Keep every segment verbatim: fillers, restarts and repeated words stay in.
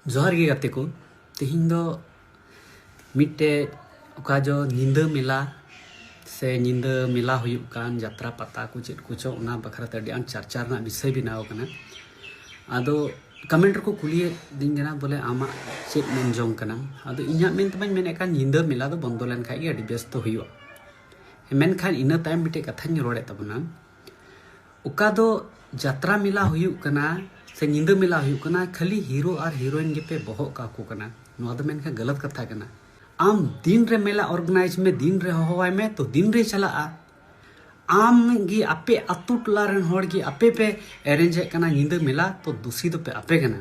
ᱡᱚᱦᱟᱨ ᱜᱮ ᱜᱟᱛᱮ ᱠᱚ᱾ ᱛᱮᱦᱮᱧ ᱫᱚ ᱢᱤᱫᱴᱮᱡ ᱚᱠᱟ ᱡᱚ ᱧᱤᱫᱟᱹ ᱢᱮᱞᱟ ᱥᱮ ᱧᱤᱫᱟᱹ ᱢᱮᱞᱟ ᱦᱩᱭᱩᱜ ᱠᱟᱱ ᱡᱟᱛᱨᱟ ᱯᱟᱛᱟ ᱠᱚ ᱪᱮᱫ ᱠᱚᱪᱚ, ᱚᱱᱟ ᱵᱟᱠᱷᱨᱟ ᱛᱮ ᱟᱹᱰᱤ ᱟᱸᱴ ᱪᱟᱨᱪᱟ ᱨᱮᱱᱟᱜ ᱵᱤᱥᱚᱭ ᱵᱮᱱᱟᱣ ᱟᱠᱟᱱᱟ᱾ ᱟᱫᱚ ᱠᱚᱢᱮᱱᱴ ᱨᱮᱠᱚ ᱠᱩᱞᱤᱭᱮᱫ ᱫᱤᱧ ᱠᱟᱱᱟ ᱵᱚᱞᱮ ᱟᱢᱟᱜ ᱪᱮᱫ ᱢᱮᱱ ᱡᱚᱝ ᱠᱟᱱᱟᱢ? ᱟᱫᱚ ᱤᱧᱟᱹᱜ ᱢᱮᱱ ᱛᱮᱢᱟᱧ ᱢᱮᱱᱮᱫ ᱠᱟᱱ ᱧᱤᱫᱟᱹ ᱢᱮᱞᱟ ᱫᱚ ᱵᱚᱱᱫᱚ ᱞᱮᱱᱠᱷᱟᱡ ᱜᱮ ᱟᱹᱰᱤ ᱵᱮᱥ ᱫᱚ ᱦᱩᱭᱩᱜᱼᱟ᱾ ᱢᱮᱱᱠᱷᱟᱱ ᱤᱱᱟᱹ ᱛᱟᱭᱚᱢ ᱢᱤᱫᱴᱮᱡ ᱠᱟᱛᱷᱟᱧ ᱨᱚᱲᱮᱫ ᱛᱟᱵᱚᱱᱟ, ᱚᱠᱟ ᱫᱚ ᱡᱟᱛᱨᱟ ᱢᱮᱞᱟ ᱦᱩᱭᱩᱜ ᱠᱟᱱᱟ ᱥᱮ ᱧᱤᱫᱟᱹ ᱢᱮᱞᱟ ᱦᱩᱭᱩᱜ ᱠᱟᱱᱟ, ᱠᱷᱟᱹᱞᱤ ᱦᱤᱨᱳ ᱟᱨ ᱦᱤᱨᱳᱭᱤᱱ ᱜᱮᱯᱮ ᱵᱚᱦᱚᱜ ᱠᱟᱠᱚ ᱠᱟᱱᱟ᱾ ᱱᱚᱣᱟ ᱫᱚ ᱢᱮᱱᱠᱷᱟᱱ ᱜᱟᱞᱟᱛ ᱠᱟᱛᱷᱟ ᱠᱟᱱᱟ᱾ ᱟᱢ ᱫᱤᱱ ᱨᱮ ᱢᱮᱞᱟ ᱚᱨᱜᱟᱱᱟᱭᱤᱡᱽ ᱢᱮ, ᱫᱤᱱ ᱨᱮ ᱦᱚᱦᱚᱣᱟᱭ ᱢᱮ, ᱛᱚ ᱫᱤᱱ ᱨᱮᱭ ᱪᱟᱞᱟᱜᱼᱟ᱾ ᱟᱢ ᱜᱮ ᱟᱯᱮ ᱟᱛᱳ ᱴᱚᱞᱟ ᱨᱮᱱ ᱦᱚᱲ ᱜᱮ ᱟᱯᱮ ᱯᱮ ᱮᱨᱮᱧᱡᱮᱫ ᱠᱟᱱᱟ ᱧᱤᱫᱟᱹ ᱢᱮᱞᱟ, ᱛᱚ ᱫᱩᱥᱤ ᱫᱚᱯᱮ ᱟᱯᱮ ᱠᱟᱱᱟ᱾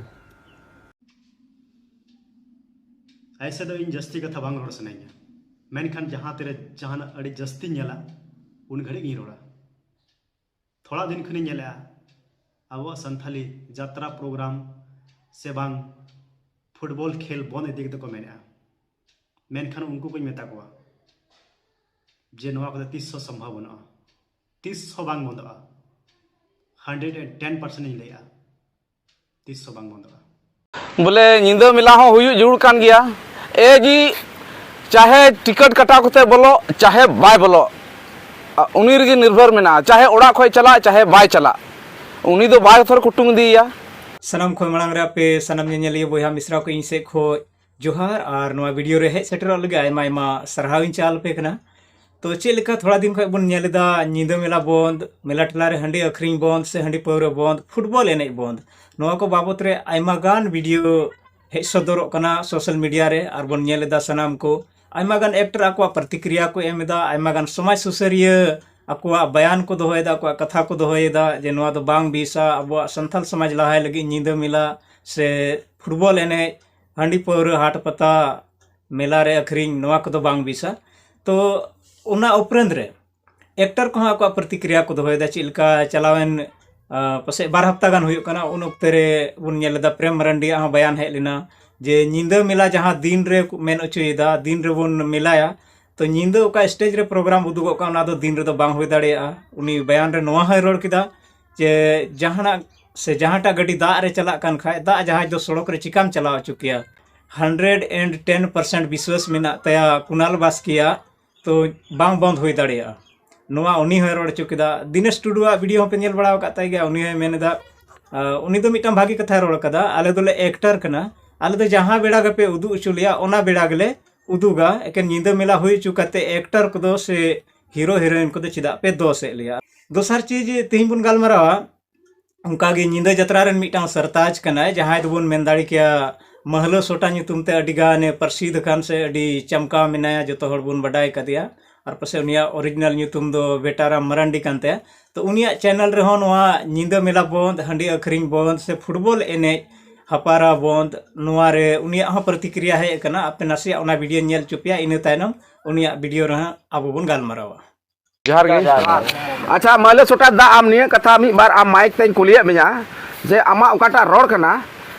ᱟᱭᱥᱮ ᱫᱚ ᱤᱧ ᱡᱟᱹᱥᱛᱤ ᱠᱟᱛᱷᱟ ᱵᱟᱝ ᱨᱚᱲ ᱥᱟᱱᱟᱧᱟ, ᱢᱮᱱᱠᱷᱟᱱ ᱡᱟᱦᱟᱸ ᱛᱤᱨᱮ ᱡᱟᱦᱟᱱᱟᱜ ᱟᱹᱰᱤ ᱡᱟᱹᱥᱛᱤᱧ ᱧᱮᱞᱟ, ᱩᱱ ᱜᱷᱟᱹᱲᱤᱡ ᱜᱤᱧ ᱨᱚᱲᱟ᱾ ᱛᱷᱚᱲᱟ ᱫᱤᱱ ᱠᱷᱚᱱᱤᱧ ᱧᱮᱞᱮᱜᱼᱟ, ᱟᱵᱚᱣᱟᱜ ᱥᱟᱱᱛᱷᱟᱞᱤ ᱡᱟᱛᱨᱟ ᱯᱨᱳᱜᱨᱟᱢ ᱥᱮ ᱵᱟᱝ ᱯᱷᱩᱴᱵᱚᱞ ᱠᱷᱮᱞ ᱵᱚᱱᱫ ᱤᱫᱤ ᱠᱟᱛᱮ ᱠᱚ ᱢᱮᱱᱮᱜᱼᱟ, ᱢᱮᱱᱠᱷᱟᱱ ᱩᱱᱠᱩ ᱠᱚᱧ ᱢᱮᱛᱟ ᱠᱚᱣᱟ ᱡᱮ ᱱᱚᱣᱟ ᱠᱚᱫᱚ ᱛᱤᱥ ᱦᱚᱸ ᱥᱚᱢᱵᱷᱚᱵ ᱵᱟᱹᱱᱩᱜᱼᱟ, ᱛᱤᱥ ᱦᱚᱸ ᱵᱟᱝ ᱵᱚᱱᱫᱚᱜᱼᱟ, ᱦᱟᱱᱰᱨᱮᱰ ᱮᱱᱰ ᱴᱮᱱ ᱯᱟᱨᱥᱮᱱᱴ ᱤᱧ ᱞᱟᱹᱭᱮᱜᱼᱟ, ᱛᱤᱥ ᱦᱚᱸ ᱵᱟᱝ ᱵᱚᱱᱫᱚᱜᱼᱟ᱾ ᱵᱚᱞᱮ ᱧᱤᱫᱟᱹ ᱢᱮᱞᱟ ᱦᱚᱸ ᱦᱩᱭᱩᱜ ᱡᱟᱹᱨᱩᱲ ᱠᱟᱱ ᱜᱮᱭᱟ᱾ ᱮ ᱡᱤ ᱪᱟᱦᱮ ᱴᱤᱠᱤᱴ ᱠᱟᱴᱟᱣ ᱠᱟᱛᱮ ᱵᱚᱞᱚᱜ ᱪᱟᱦᱮ ᱵᱟᱭ ᱵᱚᱞᱚᱜ, ᱟ, ᱩᱱᱤ ᱨᱮᱜᱮ ᱱᱤᱨᱵᱷᱚᱨ ᱢᱮᱱᱟᱜᱼᱟ᱾ ᱪᱟᱦᱮ ᱚᱲᱟᱜ ᱠᱷᱚᱡ ᱪᱟᱞᱟᱜ ᱪᱟᱦᱮ ᱵᱟᱭ ᱪᱟᱞᱟᱜ, ᱩᱱᱤ ᱫᱚ ᱵᱟᱭ ᱛᱷᱚᱨ ᱠᱩᱴᱩᱝ ᱤᱫᱤᱭᱮᱭᱟ᱾ ᱥᱟᱱᱟᱢ ᱠᱷᱚᱱ ᱢᱟᱲᱟᱝ ᱨᱮ ᱟᱯᱮ ᱥᱟᱱᱟᱢ ᱧᱮᱧᱮᱞᱤᱭᱟᱹ ᱵᱚᱭᱦᱟ ᱢᱤᱥᱨᱟ ᱠᱚ ᱤᱧ ᱥᱮᱫ ᱠᱷᱚᱡ ᱡᱚᱦᱟᱨ ᱟᱨ ᱱᱚᱣᱟ ᱵᱷᱤᱰᱤᱭᱳ ᱨᱮ ᱦᱮᱡ ᱥᱮᱴᱮᱨᱚᱜ ᱞᱟᱹᱜᱤᱫ ᱟᱭᱢᱟ ᱟᱭᱢᱟ ᱥᱟᱨᱦᱟᱣ ᱤᱧ ᱪᱟᱞ ᱟᱯᱮ ᱠᱟᱱᱟ᱾ ᱛᱚ ᱪᱮᱫ ᱞᱮᱠᱟ ᱛᱷᱚᱲᱟ ᱫᱤᱱ ᱠᱷᱚᱡ ᱵᱚᱱ ᱧᱮᱞ ᱮᱫᱟ ᱧᱤᱫᱟᱹ ᱢᱮᱞᱟ ᱵᱚᱱᱫ, ᱢᱮᱞᱟ ᱴᱚᱞᱟ ᱨᱮ ᱦᱟᱺᱰᱤ ᱟᱹᱠᱷᱨᱤᱧ ᱵᱚᱱᱫ ᱥᱮ ᱦᱟᱺᱰᱤ ᱯᱟᱹᱣᱨᱟᱹ ᱵᱚᱱᱫ, ᱯᱷᱩᱴᱵᱚᱞ ᱮᱱᱮᱡ ᱵᱚᱱᱫ, ᱱᱚᱣᱟ ᱠᱚ ᱵᱟᱵᱚᱛ ᱨᱮ ᱟᱭᱢᱟ ᱜᱟᱱ ᱵᱷᱤᱰᱤᱭᱳ ᱦᱮᱡ ᱥᱚᱫᱚᱨᱚᱜ ᱠᱟᱱᱟ ᱥᱳᱥᱟᱞ ᱢᱤᱰᱤᱭᱟ ᱨᱮ ᱟᱨ ᱵᱚᱱ ᱧᱮᱞ ᱮᱫᱟ ᱥᱟᱱᱟᱢ ᱠᱚ᱾ ᱟᱭᱢᱟ ᱜᱟᱱ ᱮᱠᱴᱟᱨ ᱟᱠᱚᱣᱟᱜ ᱯᱨᱚᱛᱤᱠᱨᱤᱭᱟ ᱠᱚ ᱮᱢ ᱮᱫᱟ, ᱟᱭᱢᱟ ᱜᱟᱱ ᱥᱚᱢᱟᱡᱽ ᱥᱩᱥᱟᱹᱨᱤᱭᱟᱹ ᱟᱠᱚᱣᱟᱜ ᱵᱟᱭᱟᱱ ᱠᱚ ᱫᱚᱦᱚᱭᱮᱫᱟ, ᱟᱠᱚᱣᱟᱜ ᱠᱟᱛᱷᱟ ᱠᱚ ᱫᱚᱦᱚᱭᱮᱫᱟ ᱡᱮ ᱱᱚᱣᱟ ᱫᱚ ᱵᱟᱝ ᱵᱮᱥᱟ, ᱟᱵᱚᱣᱟᱜ ᱥᱟᱱᱛᱟᱞ ᱥᱚᱢᱟᱡᱽ ᱞᱟᱦᱟᱭ ᱞᱟᱹᱜᱤᱫ ᱧᱤᱫᱟᱹ ᱢᱮᱞᱟ ᱥᱮ ᱯᱷᱩᱴᱵᱚᱞ ᱮᱱᱮᱡ, ᱦᱟᱺᱰᱤ ᱯᱟᱹᱣᱨᱟᱹ, ᱦᱟᱴ ᱯᱟᱛᱟ, ᱢᱮᱞᱟ ᱨᱮ ᱟᱹᱠᱷᱨᱤᱧ, ᱱᱚᱣᱟ ᱠᱚᱫᱚ ᱵᱟᱝ ᱵᱮᱥᱟ᱾ ᱛᱚ ᱚᱱᱟ ᱩᱯᱨᱟᱱᱛ ᱨᱮ ᱮᱠᱴᱟᱨ ᱠᱚᱦᱚᱸ ᱟᱠᱚᱣᱟᱜ ᱯᱨᱚᱛᱤᱠᱨᱤᱭᱟ ᱠᱚ ᱫᱚᱦᱚᱭᱮᱫᱟ᱾ ᱪᱮᱫ ᱞᱮᱠᱟ ᱪᱟᱞᱟᱣᱮᱱ, ᱟ, ᱯᱟᱥᱮᱡ ᱵᱟᱨ ᱦᱟᱯᱛᱟ ᱜᱟᱱ ᱦᱩᱭᱩᱜ ᱠᱟᱱᱟ, ᱩᱱ ᱚᱠᱛᱮ ᱨᱮ ᱵᱚᱱ ᱧᱮᱞ ᱞᱮᱫᱟ ᱯᱨᱮᱢ ᱢᱟᱨᱟᱱᱰᱤᱭᱟᱜ ᱦᱚᱸ ᱵᱟᱭᱟᱱ ᱦᱮᱡ ᱞᱮᱱᱟ ᱡᱮ ᱧᱤᱫᱟᱹ ᱢᱮᱞᱟ ᱡᱟᱦᱟᱸ ᱫᱤᱱ ᱨᱮ ᱠᱚ ᱢᱮᱱ ᱦᱚᱪᱚᱭᱮᱫᱟ, ᱫᱤᱱ ᱨᱮᱵᱚᱱ ᱢᱮᱞᱟᱭᱟ, ᱛᱚ ᱧᱤᱫᱟᱹ ᱚᱠᱟ ᱥᱴᱮᱡᱽ ᱨᱮ ᱯᱨᱳᱜᱨᱟᱢ ᱩᱫᱩᱜᱚᱜ ᱠᱟᱱᱟ ᱚᱱᱟ ᱫᱚ ᱫᱤᱱ ᱨᱮᱫᱚ ᱵᱟᱝ ᱦᱩᱭ ᱫᱟᱲᱮᱭᱟᱜᱼᱟ᱾ ᱩᱱᱤ ᱵᱟᱭᱟᱱ ᱨᱮ ᱱᱚᱣᱟ ᱦᱚᱸᱭ ᱨᱚᱲ ᱠᱮᱫᱟ ᱡᱮ ᱡᱟᱦᱟᱱᱟᱜ ᱥᱮ ᱡᱟᱦᱟᱸᱴᱟᱜ ᱜᱟᱹᱰᱤ ᱫᱟᱜ ᱨᱮ ᱪᱟᱞᱟᱜ ᱠᱟᱱ ᱠᱷᱟᱡ, ᱫᱟᱜ ᱡᱟᱦᱟᱡᱽ ᱫᱚ ᱥᱚᱲᱚᱠ ᱨᱮ ᱪᱤᱠᱟᱢ ᱪᱟᱞᱟᱣ ᱦᱚᱪᱚ ᱠᱮᱭᱟ? ᱦᱟᱱᱰᱨᱮᱰ ᱮᱱᱰ ᱴᱮᱱ ᱯᱟᱨᱥᱮᱱᱴ ᱵᱤᱥᱣᱟᱥ ᱢᱮᱱᱟᱜ ᱛᱟᱭᱟ ᱠᱩᱱᱟᱞ ᱵᱟᱥᱠᱮᱭᱟᱜ, ᱛᱚ ᱵᱟᱝ ᱵᱚᱱᱫ ᱦᱩᱭ ᱫᱟᱲᱮᱭᱟᱜᱼᱟ᱾ ᱱᱚᱣᱟ ᱩᱱᱤ ᱦᱚᱸᱭ ᱨᱚᱲ ᱦᱚᱪᱚ ᱠᱮᱫᱟ᱾ ᱫᱤᱱᱮᱥ ᱴᱩᱰᱩᱣᱟᱜ ᱵᱷᱤᱰᱤᱭᱳ ᱦᱚᱸᱯᱮ ᱧᱮᱞ ᱵᱟᱲᱟ ᱟᱠᱟᱫ ᱛᱟᱭ ᱜᱮᱭᱟ, ᱩᱱᱤ ᱦᱚᱸᱭ ᱢᱮᱱ ᱮᱫᱟ, ᱟᱸ, ᱩᱱᱤ ᱫᱚ ᱢᱤᱫᱴᱟᱝ ᱵᱷᱟᱹᱜᱤ ᱠᱟᱛᱷᱟᱭ ᱨᱚᱲ ᱠᱟᱫᱟ, "ᱟᱞᱮ ᱫᱚᱞᱮ ᱮᱠᱴᱟᱨ ᱠᱟᱱᱟ, ᱟᱞᱮ ᱫᱚ ᱡᱟᱦᱟᱸ ᱵᱮᱲᱟ ᱜᱮᱯᱮ ᱩᱫᱩᱜ ᱦᱚᱪᱚ ᱞᱮᱭᱟ, ᱚᱱᱟ ᱵᱮᱲᱟ ᱜᱮᱞᱮ ᱩᱫᱩᱜᱟ, ᱮᱠᱮᱱ ᱧᱤᱫᱟᱹ ᱢᱮᱞᱟ ᱦᱩᱭ ᱦᱚᱪᱚ ᱠᱟᱛᱮ ᱮᱠᱴᱟᱨ ᱠᱚᱫᱚ ᱥᱮ ᱦᱤᱨᱳ ᱦᱤᱨᱳᱭᱤᱱ ᱠᱚᱫᱚ ᱪᱮᱫᱟᱜ ᱯᱮ ᱫᱳᱥ ᱮᱫ ᱞᱮᱭᱟ?" ᱫᱚᱥᱟᱨ ᱪᱤᱡᱽ ᱛᱮᱦᱮᱧ ᱵᱚᱱ ᱜᱟᱞᱢᱟᱨᱟᱣᱟ, ᱚᱱᱠᱟᱜᱮ ᱧᱤᱫᱟᱹ ᱡᱟᱛᱨᱟ ᱨᱮᱱ ᱢᱤᱫᱴᱟᱝ ᱥᱟᱨᱛᱟᱡᱽ ᱠᱟᱱᱟᱭ, ᱡᱟᱦᱟᱸᱭ ᱫᱚᱵᱚᱱ ᱢᱮᱱ ᱫᱟᱲᱮ ᱠᱮᱭᱟ ᱢᱟᱹᱦᱞᱟᱹ ᱥᱚᱴᱟ ᱧᱩᱛᱩᱢ ᱛᱮ ᱟᱹᱰᱤ ᱜᱟᱱᱮ ᱯᱟᱹᱨᱥᱤᱫ ᱟᱠᱟᱱ ᱥᱮ ᱟᱹᱰᱤ ᱪᱟᱢᱠᱟᱣ ᱢᱮᱱᱟᱭᱟ, ᱡᱚᱛᱚ ᱦᱚᱲ ᱵᱚᱱ ᱵᱟᱰᱟᱭ ᱠᱟᱫᱮᱭᱟ᱾ ᱟᱨ ᱯᱟᱥᱮᱡ ᱩᱱᱤᱭᱟᱜ ᱚᱨᱤᱡᱤᱱᱟᱞ ᱧᱩᱛᱩᱢ ᱫᱚ ᱵᱮᱴᱟᱨᱟᱢ ᱢᱟᱨᱟᱱᱰᱤ ᱠᱟᱱ ᱛᱟᱭᱟ᱾ ᱛᱚ ᱩᱱᱤᱭᱟᱜ ᱪᱮᱱᱮᱞ ᱨᱮᱦᱚᱸ ᱱᱚᱣᱟ ᱧᱤᱫᱟᱹ ᱢᱮᱞᱟ ᱵᱚᱱᱫ, ᱦᱟᱺᱰᱤ ᱟᱹᱠᱷᱨᱤᱧ ᱵᱚᱱᱫ ᱥᱮ ᱯᱷᱩᱴᱵᱚᱞ ᱮᱱᱮᱡ ᱦᱟᱯᱟᱨᱟ ᱵᱚᱱᱫ, ᱱᱚᱣᱟ ᱨᱮ ᱩᱱᱤᱭᱟᱜ ᱦᱚᱸ ᱯᱨᱚᱛᱤᱠᱨᱤᱭᱟ ᱦᱮᱡ ᱟᱠᱟᱱᱟ᱾ ᱟᱯᱮ ᱱᱟᱥᱮᱭᱟᱜ ᱚᱱᱟ ᱵᱷᱤᱰᱤᱭᱳ ᱧᱮᱞ ᱦᱚᱪᱚ ᱯᱮᱭᱟ, ᱤᱱᱟᱹ ᱛᱟᱭᱱᱚᱢ ᱩᱱᱤᱭᱟᱜ ᱵᱷᱤᱰᱤᱭᱳ ᱨᱮᱦᱚᱸ ᱟᱵᱚ ᱵᱚᱱ ᱜᱟᱞᱢᱟᱨᱟᱣᱟ᱾ ᱡᱚᱦᱟᱨ ᱜᱮ᱾ ᱟᱪᱪᱷᱟ, ᱢᱟᱹᱦᱞᱟᱹ ᱥᱚᱴᱟ ᱫᱟ, ᱟᱢ ᱱᱤᱭᱟᱹ ᱠᱟᱛᱷᱟ ᱢᱤᱫ ᱵᱟᱨ ᱟᱢ ᱢᱟᱭᱤᱠ ᱛᱮᱧ ᱠᱩᱞᱤᱭᱮᱫ ᱢᱮᱭᱟ ᱡᱮ ᱟᱢᱟᱜ ᱚᱠᱟᱴᱟᱜ ᱨᱚᱲ ᱠᱟᱱᱟ,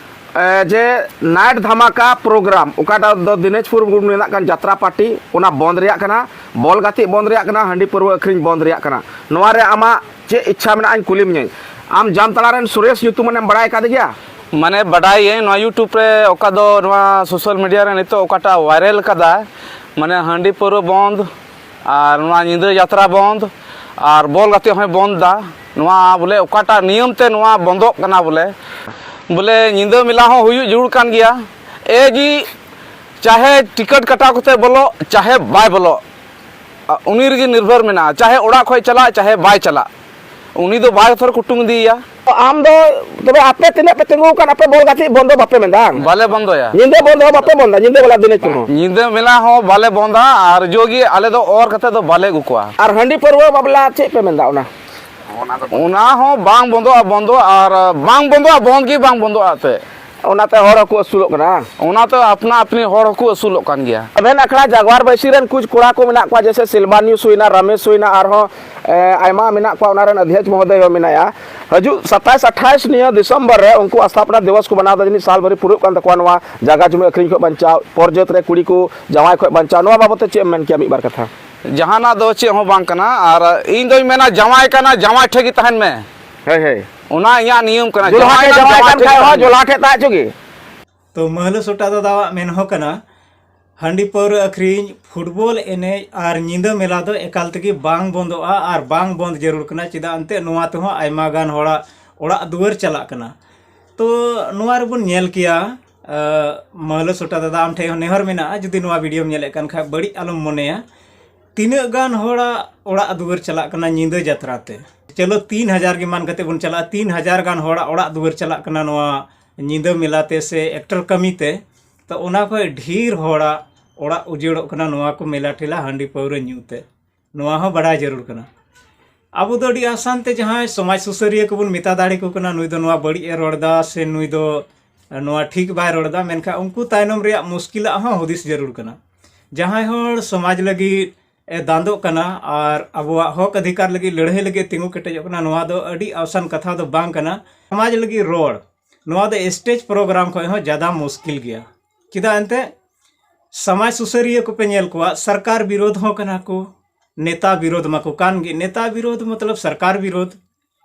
ᱮ, ᱡᱮ ᱱᱟᱭᱤᱴ ᱫᱷᱟᱢᱟᱠᱟ ᱯᱨᱳᱜᱨᱟᱢ, ᱚᱠᱟᱴᱟᱜ ᱫᱚ ᱫᱤᱱᱟᱡᱽᱯᱩᱨ ᱨᱮᱱᱟᱜ ᱠᱟᱱ ᱡᱟᱛᱨᱟ ᱯᱟᱨᱴᱤ, ᱚᱱᱟ ᱵᱚᱱᱫ ᱨᱮᱭᱟᱜ ᱠᱟᱱᱟ, ᱵᱚᱞ ᱜᱟᱛᱮᱜ ᱵᱚᱱᱫ ᱨᱮᱭᱟᱜ ᱠᱟᱱᱟ, ᱦᱟᱺᱰᱤ ᱯᱟᱹᱨᱣᱟᱹ ᱟᱹᱠᱷᱨᱤᱧ ᱵᱚᱱᱫ ᱨᱮᱭᱟᱜ ᱠᱟᱱᱟ, ᱱᱚᱣᱟ ᱨᱮ ᱟᱢᱟᱜ ᱪᱮᱫ ᱤᱪᱪᱷᱟ ᱢᱮᱱᱟᱜᱼᱟ, ᱤᱧ ᱠᱩᱞᱤ ᱢᱤᱭᱟᱹᱧ᱾ ᱟᱢ ᱡᱟᱢᱛᱟᱲᱟ ᱨᱮᱱ ᱥᱩᱨᱮᱥ ᱧᱩᱛᱩᱢ ᱮᱢ ᱵᱟᱲᱟᱭ ᱠᱟᱫᱮ ᱜᱮᱭᱟ? ᱢᱟᱱᱮ, ᱵᱟᱰᱟᱭᱟᱹᱧ, ᱱᱚᱣᱟ YouTube ᱨᱮ, ᱚᱠᱟ ᱫᱚ ᱱᱚᱣᱟ ᱥᱳᱥᱟᱞ ᱢᱤᱰᱤᱭᱟ ᱨᱮ ᱱᱤᱛᱚᱜ ᱚᱠᱟᱴᱟᱜ ᱵᱷᱟᱭᱨᱟᱞ ᱠᱟᱫᱟᱭ, ᱢᱟᱱᱮ, ᱦᱟᱺᱰᱤ ᱯᱟᱹᱣᱨᱟᱹ ᱵᱚᱱᱫ ᱟᱨ ᱱᱚᱣᱟ ᱧᱤᱫᱟᱹ ᱡᱟᱛᱨᱟ ᱵᱚᱱᱫ ᱟᱨ ᱵᱚᱞ ᱜᱟᱛᱮᱜ ᱦᱚᱸᱭ ᱵᱚᱱᱫ ᱫᱟ᱾ ᱱᱚᱣᱟ ᱵᱚᱞᱮ ᱚᱠᱟᱴᱟᱜ ᱱᱤᱭᱚᱢ ᱛᱮ ᱱᱚᱣᱟ ᱵᱚᱱᱫᱚᱜ ᱠᱟᱱᱟ, ᱵᱚᱞᱮ, ᱵᱚᱞᱮ, ᱧᱤᱫᱟᱹ ᱢᱮᱞᱟ ᱦᱚᱸ ᱦᱩᱭᱩᱜ ᱡᱟᱹᱨᱩᱲ ᱠᱟᱱ ᱜᱮᱭᱟ᱾ ᱮ ᱡᱤ ᱪᱟᱦᱮ ᱴᱤᱠᱤᱴ ᱠᱟᱴᱟᱣ ᱠᱟᱛᱮ ᱵᱚᱞᱚᱜ, ᱪᱟᱦᱮ ᱵᱟᱭ ᱵᱚᱞᱚᱜ, ᱟ, ᱩᱱᱤ ᱨᱮᱜᱮ ᱱᱤᱨᱵᱷᱚᱨ ᱢᱮᱱᱟᱜᱼᱟ, ᱪᱟᱦᱮ ᱚᱲᱟᱜ ᱠᱷᱚᱡ ᱪᱟᱞᱟᱜ, ᱪᱟᱦᱮ ᱵᱟᱭ ᱪᱟᱞᱟᱜ, ᱩᱱᱤ ᱫᱚ ᱵᱟᱭ ᱛᱷᱚᱨ ᱠᱩᱴᱩᱝ ᱤᱫᱤᱭᱮᱭᱟ᱾ ᱟᱢ ᱫᱚ ᱛᱚᱵᱮ ᱟᱯᱮ ᱛᱤᱱᱟᱹᱜ ᱯᱮ ᱛᱤᱸᱜᱩ ᱟᱠᱟᱱ, ᱟᱯᱮ ᱵᱚᱞ ᱜᱟᱛᱮᱜ ᱵᱚᱱᱫᱚ ᱵᱟᱯᱮ ᱢᱮᱱᱫᱟ? ᱵᱟᱞᱮ ᱵᱚᱱᱫᱚᱭᱟ᱾ ᱧᱤᱫᱟᱹ ᱵᱚᱱᱫᱚ ᱵᱟᱯᱮ ᱵᱚᱱᱫᱟ, ᱧᱤᱫᱟᱹ ᱵᱮᱞᱟ ᱫᱤᱱᱮᱡᱽᱯᱩᱨ ᱦᱚᱸ? ᱧᱤᱫᱟᱹ ᱢᱮᱞᱟ ᱦᱚᱸ ᱵᱟᱞᱮ ᱵᱚᱱᱫᱟ, ᱟᱨ ᱡᱚᱜᱮ ᱟᱞᱮ ᱫᱚ ᱚᱨ ᱠᱟᱛᱮ ᱫᱚ ᱵᱟᱞᱮ ᱟᱹᱜᱩ ᱠᱚᱣᱟ᱾ ᱟᱨ ᱦᱟᱺᱰᱤ ᱯᱟᱹᱨᱣᱟᱹ ᱵᱟᱵᱞᱟ ᱪᱮᱫ ᱯᱮ ᱢᱮᱱᱫᱟ ᱚᱱᱟ? ᱚᱱᱟ ᱦᱚᱸ ᱵᱟᱝ ᱵᱚᱱᱫᱚᱜᱼᱟ, ᱵᱚᱱᱫᱚ ᱟᱨ ᱵᱟᱝ ᱵᱚᱱᱫᱚᱜᱼᱟ, ᱵᱚᱱᱫ ᱜᱮ ᱵᱟᱝ ᱵᱚᱱᱫᱚᱜᱼᱟ ᱮᱱᱛᱮᱫ᱾ ᱚᱱᱟᱛᱮ ᱦᱚᱲ ᱦᱚᱸᱠᱚ ᱟᱹᱥᱩᱞᱚᱜ ᱠᱟᱱᱟ᱾ ᱚᱱᱟᱛᱮ ᱟᱯᱱᱟ ᱟᱯᱱᱤ ᱦᱚᱲ ᱦᱚᱸᱠᱚ ᱟᱹᱥᱩᱞᱚᱜ ᱠᱟᱱ ᱜᱮᱭᱟ᱾ ᱟᱵᱮᱱ ᱟᱠᱷᱲᱟ ᱡᱟᱜᱣᱟᱨ ᱵᱟᱹᱭᱥᱤ ᱨᱮᱱ ᱠᱩᱪ ᱠᱚᱲᱟ ᱠᱚ ᱢᱮᱱᱟᱜ ᱠᱚᱣᱟ, ᱡᱮᱭᱥᱮ ᱥᱤᱞᱵᱟᱱ ᱧᱩᱥ ᱦᱩᱭᱱᱟ, ᱨᱟᱢᱮᱥ ᱦᱩᱭᱱᱟ, ᱟᱨᱦᱚᱸ, ᱮ, ᱟᱭᱢᱟ ᱢᱮᱱᱟᱜ ᱠᱚᱣᱟ, ᱚᱱᱟ ᱨᱮᱱ ᱚᱫᱷᱭᱚᱠᱥ ᱢᱚᱦᱳᱫᱚᱭ ᱦᱚᱸ ᱢᱮᱱᱟᱭᱟ᱾ ᱦᱤᱡᱩᱜ ᱥᱟᱛᱟᱥ ᱟᱴᱷᱟᱥ ᱱᱤᱭᱟᱹ ᱰᱤᱥᱮᱢᱵᱚᱨ ᱨᱮ ᱩᱱᱠᱩ ᱟᱥᱛᱷᱟᱯᱚᱱᱟ ᱫᱤᱵᱚᱥ ᱠᱚ ᱢᱟᱱᱟᱣ ᱮᱫᱟ, ᱡᱟᱹᱱᱤᱡ ᱥᱟᱞ ᱵᱷᱟᱹᱨᱤ ᱯᱩᱨᱟᱹᱜ ᱠᱟᱱ ᱛᱟᱠᱚᱣᱟ ᱱᱚᱣᱟ ᱡᱟᱭᱜᱟ ᱡᱩᱢᱤ ᱟᱹᱠᱷᱨᱤᱧ ᱠᱷᱚᱱ ᱵᱟᱧᱪᱟᱣ, ᱯᱚᱨ ᱡᱟᱹᱛ ᱨᱮ ᱠᱩᱲᱤ ᱠᱚ ᱡᱟᱶᱟᱭ ᱠᱷᱚᱱ ᱵᱟᱧᱪᱟᱣ᱾ ᱱᱚᱣᱟ ᱵᱟᱵᱚᱫ ᱛᱮ ᱪᱮᱫ ᱮᱢ ᱢᱮᱱ ᱠᱮᱭᱟ ᱢᱤᱫ ᱵᱟᱨ ᱠᱟᱛᱷᱟ? ᱡᱟᱦᱟᱱᱟᱜ ᱫᱚ ᱪᱮᱫ ᱦᱚᱸ ᱵᱟᱝ ᱠᱟᱱᱟ, ᱟᱨ ᱤᱧ ᱫᱚᱧ ᱢᱮᱱᱟ ᱡᱟᱶᱟᱭ ᱠᱟᱱᱟ, ᱡᱟᱶᱟᱭ ᱴᱷᱮᱡ ᱜᱮ ᱛᱟᱦᱮᱱ ᱢᱮ᱾ ᱦᱳᱭ, ᱦᱳᱭ᱾ ᱚᱱᱟ ᱤᱧᱟᱹᱜ ᱱᱤᱭᱚᱢ ᱠᱟᱱᱟ᱾ ᱡᱚᱞᱦᱟ ᱴᱷᱮᱡ ᱡᱟᱶᱟᱭ ᱠᱟᱱ ᱠᱷᱟᱡ ᱦᱚᱸ ᱡᱚᱞᱦᱟ ᱴᱷᱮᱡ ᱛᱟᱦᱮᱸ ᱦᱚᱪᱚ ᱜᱮ᱾ ᱛᱚ ᱢᱟᱹᱦᱞᱟᱹ ᱥᱚᱴᱟ ᱫᱟᱫᱟᱣᱟᱜ ᱢᱮᱱ ᱦᱚᱸ ᱠᱟᱱᱟ, ᱦᱟᱺᱰᱤ ᱯᱟᱹᱣᱨᱟᱹ ᱟᱹᱠᱷᱨᱤᱧ, ᱯᱷᱩᱴᱵᱚᱞ ᱮᱱᱮᱡ ᱟᱨ ᱧᱤᱫᱟᱹ ᱢᱮᱞᱟ ᱫᱚ ᱮᱠᱟᱞ ᱛᱮᱜᱮ ᱵᱟᱝ ᱵᱚᱱᱫᱚᱜᱼᱟ ᱟᱨ ᱵᱟᱝ ᱵᱚᱱᱫ ᱡᱟᱹᱨᱩᱲ ᱠᱟᱱᱟ᱾ ᱪᱮᱫᱟᱜ ᱮᱱᱛᱮᱫ ᱱᱚᱣᱟ ᱛᱮᱦᱚᱸ ᱟᱭᱢᱟ ᱜᱟᱱ ᱦᱚᱲᱟᱜ ᱚᱲᱟᱜ ᱫᱩᱣᱟᱹᱨ ᱪᱟᱞᱟᱜ ᱠᱟᱱᱟ᱾ ᱛᱚ ᱱᱚᱣᱟ ᱨᱮᱵᱚᱱ ᱧᱮᱞ ᱠᱮᱭᱟ, ᱟᱸ, ᱢᱟᱹᱦᱞᱟᱹ ᱥᱚᱴᱟ ᱫᱟᱫᱟ, ᱟᱢ ᱴᱷᱮᱱ ᱦᱚᱸ ᱱᱮᱦᱚᱨ ᱢᱮᱱᱟᱜᱼᱟ, ᱡᱩᱫᱤ ᱱᱚᱣᱟ ᱵᱷᱤᱰᱤᱭᱳᱢ ᱧᱮᱞᱮᱫ ᱠᱟᱱ ᱠᱷᱟᱡ ᱵᱟᱹᱲᱤᱡ ᱟᱞᱚᱢ ᱢᱚᱱᱮᱭᱟ᱾ ᱛᱤᱱᱟᱹᱜ ᱜᱟᱱ ᱦᱚᱲᱟᱜ ᱚᱲᱟᱜ ᱫᱩᱣᱟᱹᱨ ᱪᱟᱞᱟᱜ ᱠᱟᱱᱟ ᱧᱤᱫᱟᱹ ᱡᱟᱛᱨᱟ ᱛᱮ? ᱪᱚᱞᱚ ᱛᱤᱱ ᱦᱟᱡᱟᱨ ᱜᱮ ᱢᱟᱱ ᱠᱟᱛᱮ ᱵᱚᱱ ᱪᱟᱞᱟᱜᱼᱟ, ᱛᱤᱱ ᱦᱟᱡᱟᱨ ᱜᱟᱱ ᱦᱚᱲᱟᱜ ᱚᱲᱟᱜ ᱫᱩᱣᱟᱹᱨ ᱪᱟᱞᱟᱜ ᱠᱟᱱᱟ ᱱᱚᱣᱟ ᱧᱤᱫᱟᱹ ᱢᱮᱞᱟ ᱛᱮ ᱥᱮ ᱮᱠᱴᱚᱨ ᱠᱟᱹᱢᱤ ᱛᱮ᱾ ᱛᱚ ᱚᱱᱟ ᱠᱷᱚᱡ ᱰᱷᱮᱨ ᱦᱚᱲᱟᱜ ᱚᱲᱟᱜ ᱩᱡᱟᱹᱲᱚᱜ ᱠᱟᱱᱟ ᱱᱚᱣᱟ ᱠᱚ ᱢᱮᱞᱟ ᱴᱷᱮᱞᱟ ᱦᱟᱺᱰᱤ ᱯᱟᱹᱣᱨᱟᱹ ᱧᱩ ᱛᱮ᱾ ᱱᱚᱣᱟ ᱦᱚᱸ ᱵᱟᱰᱟᱭ ᱡᱟᱹᱨᱩᱲ ᱠᱟᱱᱟ᱾ ᱟᱵᱚ ᱫᱚ ᱟᱹᱰᱤ ᱟᱥᱟᱱ ᱛᱮ ᱡᱟᱦᱟᱸᱭ ᱥᱚᱢᱟᱡᱽ ᱥᱩᱥᱟᱹᱨᱤᱭᱟᱹ ᱠᱚᱵᱚᱱ ᱢᱮᱛᱟ ᱫᱟᱲᱮ ᱠᱚ ᱠᱟᱱᱟ, ᱱᱩᱭ ᱫᱚ ᱱᱚᱣᱟ ᱵᱟᱹᱲᱤᱡ ᱮ ᱨᱚᱲ ᱮᱫᱟ ᱥᱮ ᱱᱩᱭ ᱫᱚ ᱱᱚᱣᱟ ᱴᱷᱤᱠ ᱵᱟᱭ ᱨᱚᱲ ᱮᱫᱟ, ᱢᱮᱱᱠᱷᱟᱱ ᱩᱱᱠᱩ ᱛᱟᱭᱱᱚᱢ ᱨᱮᱭᱟᱜ ᱢᱩᱥᱠᱤᱞᱟᱜ ᱦᱚᱸ ᱦᱩᱫᱤᱥ ᱡᱟᱹᱨᱩᱲ ᱠᱟᱱᱟ᱾ ᱡᱟᱦᱟᱸᱭ ᱦᱚᱲ ᱥᱚᱢᱟᱡᱽ ᱞᱟᱹᱜᱤᱫ ᱮ ᱫᱟᱸᱫᱚᱜ ᱠᱟᱱᱟ ᱟᱨ ᱟᱵᱚᱣᱟᱜ ᱦᱚᱠ ᱚᱫᱷᱤᱠᱟᱨ ᱞᱟᱹᱜᱤᱫ ᱞᱟᱹᱲᱦᱟᱹᱭ ᱞᱟᱹᱜᱤᱫ ᱛᱤᱸᱜᱩ ᱠᱮᱴᱮᱡᱚᱜ ᱠᱟᱱᱟ, ᱱᱚᱣᱟ ᱫᱚ ᱟᱹᱰᱤ ᱟᱣᱥᱟᱱ ᱠᱟᱛᱷᱟ ᱫᱚ ᱵᱟᱝ ᱠᱟᱱᱟ᱾ ᱥᱚᱢᱟᱡᱽ ᱞᱟᱹᱜᱤᱫ ᱨᱚᱲ, ᱱᱚᱣᱟ ᱫᱚ ᱥᱴᱮᱡᱽ ᱯᱨᱳᱜᱨᱟᱢ ᱠᱷᱚᱱ ᱦᱚᱸ ᱡᱟᱫᱟ ᱢᱩᱥᱠᱤᱞ ᱜᱮᱭᱟ᱾ ᱪᱮᱫᱟᱜ ᱮᱱᱛᱮ, ᱥᱚᱢᱟᱡᱽ ᱥᱩᱥᱟᱹᱨᱤᱭᱟᱹ ᱠᱚᱯᱮ ᱧᱮᱞ ᱠᱚᱣᱟ, ᱥᱚᱨᱠᱟᱨ ᱵᱤᱨᱳᱫᱷ ᱦᱚᱸ ᱠᱟᱱᱟ ᱠᱚ, ᱱᱮᱛᱟ ᱵᱤᱨᱳᱫᱷ ᱢᱟᱠᱚ ᱠᱟᱱ ᱜᱮ᱾ ᱱᱮᱛᱟ ᱵᱤᱨᱳᱫᱷ ᱢᱚᱛᱞᱚᱵ ᱥᱚᱨᱠᱟᱨ ᱵᱤᱨᱳᱫᱷ,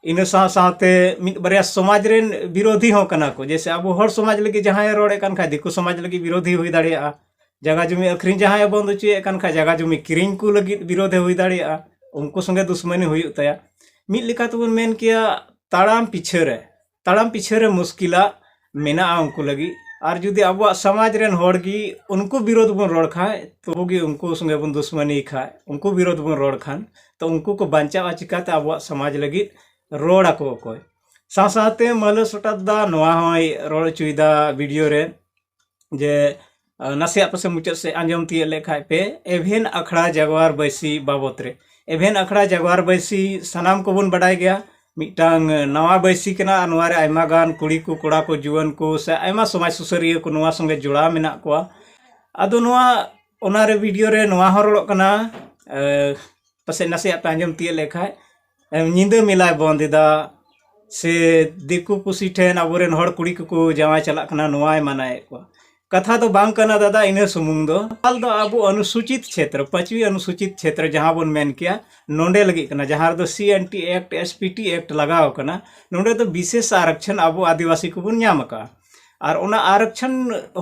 ᱤᱱᱟᱹ ᱥᱟᱶ ᱥᱟᱶᱛᱮ ᱢᱤᱫ ᱵᱟᱨᱭᱟ ᱥᱚᱢᱟᱡᱽ ᱨᱮᱱ ᱵᱤᱨᱳᱫᱷᱤ ᱦᱚᱸ ᱠᱟᱱᱟ ᱠᱚ᱾ ᱡᱮᱭᱥᱮ ᱟᱵᱚ ᱦᱚᱲ ᱥᱚᱢᱟᱡᱽ ᱞᱟᱹᱜᱤᱫ ᱡᱟᱦᱟᱸᱭ ᱨᱚᱲᱮᱫ ᱠᱟᱱ ᱠᱷᱟᱡ, ᱫᱤᱠᱩ ᱥᱚᱢᱟᱡᱽ ᱞᱟᱹᱜᱤᱫ ᱵᱤᱨᱳᱫᱷᱤ ᱦᱩᱭ ᱫᱟᱲᱮᱭᱟᱜᱼᱟ᱾ ᱡᱟᱭᱜᱟ ᱡᱩᱢᱤ ᱟᱹᱠᱷᱨᱤᱧ ᱡᱟᱦᱟᱸᱭ ᱵᱚᱱᱫ ᱦᱚᱪᱚᱭᱮᱫ ᱠᱟᱱ ᱠᱷᱟᱡ, ᱡᱟᱭᱜᱟ ᱡᱩᱢᱤ ᱠᱤᱨᱤᱧ ᱠᱚ ᱞᱟᱹᱜᱤᱫ ᱵᱤᱨᱳᱫᱷ ᱮ ᱦᱩᱭ ᱫᱟᱲᱮᱭᱟᱜᱼᱟ᱾ ᱩᱱᱠᱩ ᱥᱚᱸᱜᱮ ᱫᱩᱥᱢᱟᱹᱱᱤ ᱦᱩᱭᱩᱜ ᱛᱟᱭᱟ᱾ ᱢᱤᱫ ᱞᱮᱠᱟ ᱛᱮᱵᱚᱱ ᱢᱮᱱ ᱠᱮᱭᱟ, ᱛᱟᱲᱟᱢ ᱯᱤᱪᱷᱟᱹ ᱨᱮ, ᱛᱟᱲᱟᱢ ᱯᱤᱪᱷᱟᱹ ᱨᱮ ᱢᱩᱥᱠᱤᱞᱟᱜ ᱢᱮᱱᱟᱜᱼᱟ ᱩᱱᱠᱩ ᱞᱟᱹᱜᱤᱫ᱾ ᱟᱨ ᱡᱩᱫᱤ ᱟᱵᱚᱣᱟᱜ ᱥᱚᱢᱟᱡᱽ ᱨᱮᱱ ᱦᱚᱲ ᱜᱮ ᱩᱱᱠᱩ ᱵᱤᱨᱳᱫᱷ ᱵᱚᱱ ᱨᱚᱲ ᱠᱷᱟᱡ, ᱛᱚᱵᱩ ᱜᱮ ᱩᱱᱠᱩ ᱥᱚᱸᱜᱮ ᱵᱚᱱ ᱫᱩᱥᱢᱟᱹᱱᱤ ᱠᱷᱟᱡ, ᱩᱱᱠᱩ ᱵᱤᱨᱳᱫᱷ ᱵᱚᱱ ᱨᱚᱲ ᱠᱷᱟᱱ, ᱛᱚ ᱩᱱᱠᱩ ᱠᱚ ᱵᱟᱧᱪᱟᱜᱼᱟ ᱪᱤᱠᱟᱛᱮ ᱟᱵᱚᱣᱟᱜ ᱥᱚᱢᱟᱡᱽ ᱞᱟᱹᱜᱤᱫ ᱨᱚᱲ ᱟᱠᱚ ᱚᱠᱚᱭ? ᱥᱟᱶ ᱥᱟᱶᱛᱮ ᱢᱟᱹᱦᱞᱟᱹ ᱥᱚᱴᱟ ᱫᱟ ᱱᱚᱣᱟ ᱦᱚᱸᱭ ᱨᱚᱲ ᱦᱚᱪᱚᱭᱮᱫᱟ ᱵᱷᱤᱰᱤᱭᱳ ᱨᱮ, ᱡᱮ, ᱟᱸ, ᱱᱟᱥᱮᱭᱟᱜ ᱯᱟᱥᱮ ᱢᱩᱪᱟᱹᱫ ᱥᱮᱫ ᱟᱸᱡᱚᱢ ᱛᱤᱭᱳᱜ ᱞᱮᱠᱷᱟᱡ ᱯᱮ, ᱮᱵᱷᱮᱱ ᱟᱠᱷᱲᱟ ᱡᱟᱜᱣᱟᱨ ᱵᱟᱹᱭᱥᱤ ᱵᱟᱵᱚᱛ ᱨᱮ᱾ ᱮᱵᱷᱮᱱ ᱟᱠᱷᱲᱟ ᱡᱟᱜᱣᱟᱨ ᱵᱟᱹᱭᱥᱤ ᱥᱟᱱᱟᱢ ᱠᱚᱵᱚᱱ ᱵᱟᱰᱟᱭ ᱜᱮᱭᱟ, ᱢᱤᱫᱴᱟᱝ ᱱᱟᱣᱟ ᱵᱟᱹᱭᱥᱤ ᱠᱟᱱᱟ᱾ ᱟᱨ ᱱᱚᱣᱟ ᱨᱮ ᱟᱭᱢᱟ ᱜᱟᱱ ᱠᱩᱲᱤ ᱠᱚ, ᱠᱚᱲᱟ ᱠᱚ, ᱡᱩᱣᱟᱹᱱ ᱠᱚ ᱥᱮ ᱟᱭᱢᱟ ᱥᱚᱢᱟᱡᱽ ᱥᱩᱥᱟᱹᱨᱤᱭᱟᱹ ᱠᱚ ᱱᱚᱣᱟ ᱥᱚᱸᱜᱮ ᱡᱚᱲᱟᱣ ᱢᱮᱱᱟᱜ ᱠᱚᱣᱟ᱾ ᱟᱫᱚ ᱱᱚᱣᱟ, ᱚᱱᱟ ᱨᱮ ᱵᱷᱤᱰᱤᱭᱳ ᱨᱮ ᱱᱚᱣᱟ ᱦᱚᱸ ᱨᱚᱲᱚᱜ ᱠᱟᱱᱟ, ᱮ, ᱯᱟᱥᱮᱡ ᱱᱟᱥᱮᱭᱟᱜ ᱯᱮ ᱟᱸᱡᱚᱢ ᱛᱤᱭᱳᱜ ᱞᱮᱠᱷᱟᱡ, ᱮ, ᱧᱤᱫᱟᱹ ᱢᱮᱞᱟᱭ ᱵᱚᱱᱫ ᱮᱫᱟ, ᱥᱮ ᱫᱤᱠᱩ ᱯᱩᱥᱤ ᱴᱷᱮᱱ ᱟᱵᱚᱨᱮᱱ ᱦᱚᱲ ᱠᱩᱲᱤ ᱠᱚᱠᱚ ᱡᱟᱶᱟᱭ ᱪᱟᱞᱟᱜ ᱠᱟᱱᱟ, ᱱᱚᱣᱟᱭ ᱢᱟᱱᱟᱭᱮᱫ ᱠᱚᱣᱟ᱾ ᱠᱟᱛᱷᱟ ᱫᱚ ᱵᱟᱝ ᱠᱟᱱᱟ ᱫᱟᱫᱟ, ᱤᱱᱟᱹ ᱥᱩᱢᱩᱝ ᱫᱚ᱾ ᱮᱠᱟᱞ ᱫᱚ ᱟᱵᱚ ᱚᱱᱩᱥᱩᱪᱤᱛ ᱪᱷᱮᱛᱨᱚ, ᱯᱟᱸᱪᱣᱤ ᱚᱱᱩᱥᱩᱪᱤᱛ ᱪᱷᱮᱛᱨᱚ ᱡᱟᱦᱟᱸ ᱵᱚᱱ ᱢᱮᱱ ᱠᱮᱭᱟ, ᱱᱚᱰᱮ ᱞᱟᱹᱜᱤᱫ ᱠᱟᱱᱟ, ᱡᱟᱦᱟᱸ ᱨᱮᱫᱚ C N T act, S P T act ᱞᱟᱜᱟᱣ ᱠᱟᱱᱟ᱾ ᱱᱚᱰᱮ ᱫᱚ ᱵᱤᱥᱮᱥ ᱟᱨᱚᱠᱪᱷᱚᱱ ᱟᱵᱚ ᱟᱹᱫᱤᱵᱟᱹᱥᱤ ᱠᱚᱵᱚᱱ ᱧᱟᱢ ᱟᱠᱟᱫᱼᱟ᱾ ᱟᱨ ᱚᱱᱟ ᱟᱨᱚᱠᱪᱷᱚᱱ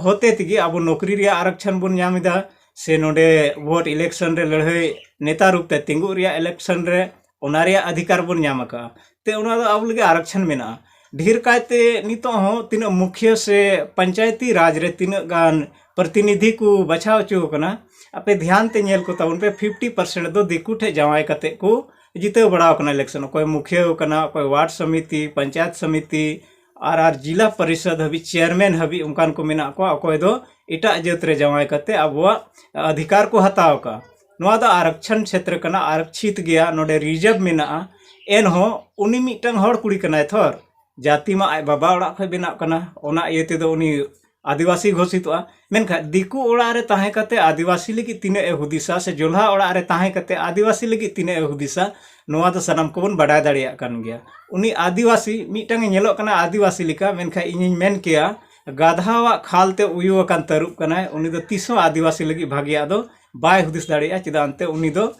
ᱦᱚᱛᱮ ᱛᱮᱜᱮ ᱟᱵᱚ ᱱᱚᱠᱨᱤ ᱨᱮᱭᱟᱜ ᱟᱨᱚᱠᱪᱷᱚᱱ ᱵᱚᱱ ᱧᱟᱢ ᱮᱫᱟ, ᱥᱮ ᱱᱚᱰᱮ ᱵᱷᱳᱴ ᱤᱞᱮᱠᱥᱚᱱ ᱨᱮ ᱞᱟᱹᱲᱦᱟᱹᱭ ᱱᱮᱛᱟ ᱨᱩᱯ ᱛᱮ ᱛᱤᱸᱜᱩᱜ ᱨᱮᱭᱟᱜ ᱤᱞᱮᱠᱥᱚᱱ ᱨᱮ ᱚᱱᱟ ᱨᱮᱭᱟᱜ ᱚᱫᱷᱤᱠᱟᱨ ᱵᱚᱱ ᱧᱟᱢ ᱟᱠᱟᱫᱼᱟ᱾ ᱛᱮ ᱚᱱᱟ ᱫᱚ ᱟᱵᱚ ᱞᱟᱹᱜᱤᱫ ᱟᱨᱚᱠᱪᱷᱚᱱ ᱢᱮᱱᱟᱜᱼᱟ᱾ ᱰᱷᱮᱨ ᱠᱟᱭᱛᱮ ᱱᱤᱛᱚᱜ ᱦᱚᱸ ᱛᱤᱱᱟᱹᱜ ᱢᱩᱠᱷᱤᱭᱟᱹ ᱥᱮ ᱯᱚᱧᱪᱟᱭᱮᱛᱤ ᱨᱟᱡᱽ ᱨᱮ ᱛᱤᱱᱟᱹᱜ ᱜᱟᱱ ᱯᱨᱚᱛᱤᱱᱤᱫᱷᱤ ᱠᱚ ᱵᱟᱪᱷᱟᱣ ᱦᱚᱪᱚ ᱟᱠᱟᱱᱟ, ᱟᱯᱮ ᱫᱷᱮᱭᱟᱱ ᱛᱮ ᱧᱮᱞ ᱠᱚ ᱛᱟᱵᱚᱱ ᱯᱮ, ᱯᱷᱤᱯᱴᱤ ᱯᱟᱨᱥᱮᱱᱴ ᱫᱚ ᱫᱤᱠᱩ ᱴᱷᱮᱱ ᱡᱟᱶᱟᱭ ᱠᱟᱛᱮ ᱠᱚ ᱡᱤᱛᱟᱹᱣ ᱵᱟᱲᱟᱣ ᱟᱠᱟᱱᱟ ᱤᱞᱮᱠᱥᱚᱱ᱾ ᱚᱠᱚᱭ ᱢᱩᱠᱷᱤᱭᱟᱹ ᱠᱟᱱᱟ, ᱚᱠᱚᱭ ᱣᱟᱨᱰ ᱥᱚᱢᱤᱛᱤ, ᱯᱚᱧᱪᱟᱭᱮᱛ ᱥᱚᱢᱤᱛᱤ, ᱟᱨ, ᱟᱨ ᱡᱤᱞᱟ ᱯᱚᱨᱤᱥᱚᱫ ᱦᱟᱹᱵᱤᱡ ᱪᱮᱭᱟᱨᱢᱮᱱ ᱦᱟᱹᱵᱤᱡ ᱚᱱᱠᱟᱱ ᱠᱚ ᱢᱮᱱᱟᱜ ᱠᱚᱣᱟ, ᱚᱠᱚᱭ ᱫᱚ ᱮᱴᱟᱜ ᱡᱟᱹᱛ ᱨᱮ ᱡᱟᱶᱟᱭ ᱠᱟᱛᱮ ᱟᱵᱚᱣᱟᱜ ᱚᱫᱷᱤᱠᱟᱨ ᱠᱚ ᱦᱟᱛᱟᱣ ᱟᱠᱟᱫᱼᱟ᱾ ᱱᱚᱣᱟ ᱫᱚ ᱟᱨᱚᱠᱪᱷᱚᱱ ᱪᱷᱮᱛᱨᱚ ᱠᱟᱱᱟ, ᱟᱨᱚᱠᱪᱷᱤᱛ ᱜᱮᱭᱟ, ᱱᱚᱰᱮ ᱨᱤᱡᱟᱨᱵᱷ ᱢᱮᱱᱟᱜᱼᱟ᱾ ᱮᱱᱦᱚᱸ ᱩᱱᱤ ᱢᱤᱫᱴᱟᱝ ᱦᱚᱲ ᱠᱩᱲᱤ ᱠᱟᱱᱟᱭ ᱛᱷᱚᱨ, ᱡᱟᱹᱛᱤ ᱢᱟ ᱟᱡ ᱵᱟᱵᱟ ᱚᱲᱟᱜ ᱠᱷᱚᱱ ᱵᱮᱱᱟᱜ ᱠᱟᱱᱟ, ᱚᱱᱟ ᱤᱭᱟᱹ ᱛᱮᱫᱚ ᱩᱱᱤ ᱟᱹᱫᱤᱵᱟᱹᱥᱤ ᱜᱷᱳᱥᱤᱛᱚᱜᱼᱟ᱾ ᱢᱮᱱᱠᱷᱟᱱ ᱫᱤᱠᱩ ᱚᱲᱟᱜ ᱨᱮ ᱛᱟᱦᱮᱸ ᱠᱟᱛᱮ ᱟᱹᱫᱤᱵᱟᱹᱥᱤ ᱞᱟᱹᱜᱤᱫ ᱛᱤᱱᱟᱹᱜ ᱮ ᱦᱩᱫᱤᱥᱟ, ᱥᱮ ᱡᱚᱞᱦᱟ ᱚᱲᱟᱜ ᱨᱮ ᱛᱟᱦᱮᱸ ᱠᱟᱛᱮ ᱟᱹᱫᱤᱵᱟᱹᱥᱤ ᱞᱟᱹᱜᱤᱫ ᱛᱤᱱᱟᱹᱜ ᱮ ᱦᱩᱫᱤᱥᱟ, ᱱᱚᱣᱟ ᱫᱚ ᱥᱟᱱᱟᱢ ᱠᱚᱵᱚᱱ ᱵᱟᱰᱟᱭ ᱫᱟᱲᱮᱭᱟᱜ ᱠᱟᱱ ᱜᱮᱭᱟ᱾ ᱩᱱᱤ ᱟᱹᱫᱤᱵᱟᱹᱥᱤ ᱢᱤᱫᱴᱟᱝ ᱮ ᱧᱮᱞᱚᱜ ᱠᱟᱱᱟ ᱟᱹᱫᱤᱵᱟᱹᱥᱤ ᱞᱮᱠᱟ, ᱢᱮᱱᱠᱷᱟᱱ ᱤᱧᱤᱧ ᱢᱮᱱ ᱠᱮᱭᱟ ᱜᱟᱫᱷᱟᱣᱟᱜ ᱠᱷᱟᱞ ᱛᱮ ᱩᱭᱩ ᱟᱠᱟᱱ ᱛᱟᱹᱨᱩᱵ ᱠᱟᱱᱟᱭ᱾ ᱩᱱᱤ ᱫᱚ ᱛᱤᱥ ᱦᱚᱸ ᱟᱹᱫᱤᱵᱟᱹᱥᱤ ᱞᱟᱹᱜᱤᱫ ᱵᱷᱟᱜᱮᱭᱟᱜ ᱫᱚ ᱵᱟᱭ ᱦᱩᱫᱤᱥ ᱫᱟᱲᱮᱭᱟᱜᱼᱟ᱾ ᱪᱮᱫᱟᱜ ᱮᱱᱛᱮ ᱩᱱᱤ ᱫᱚ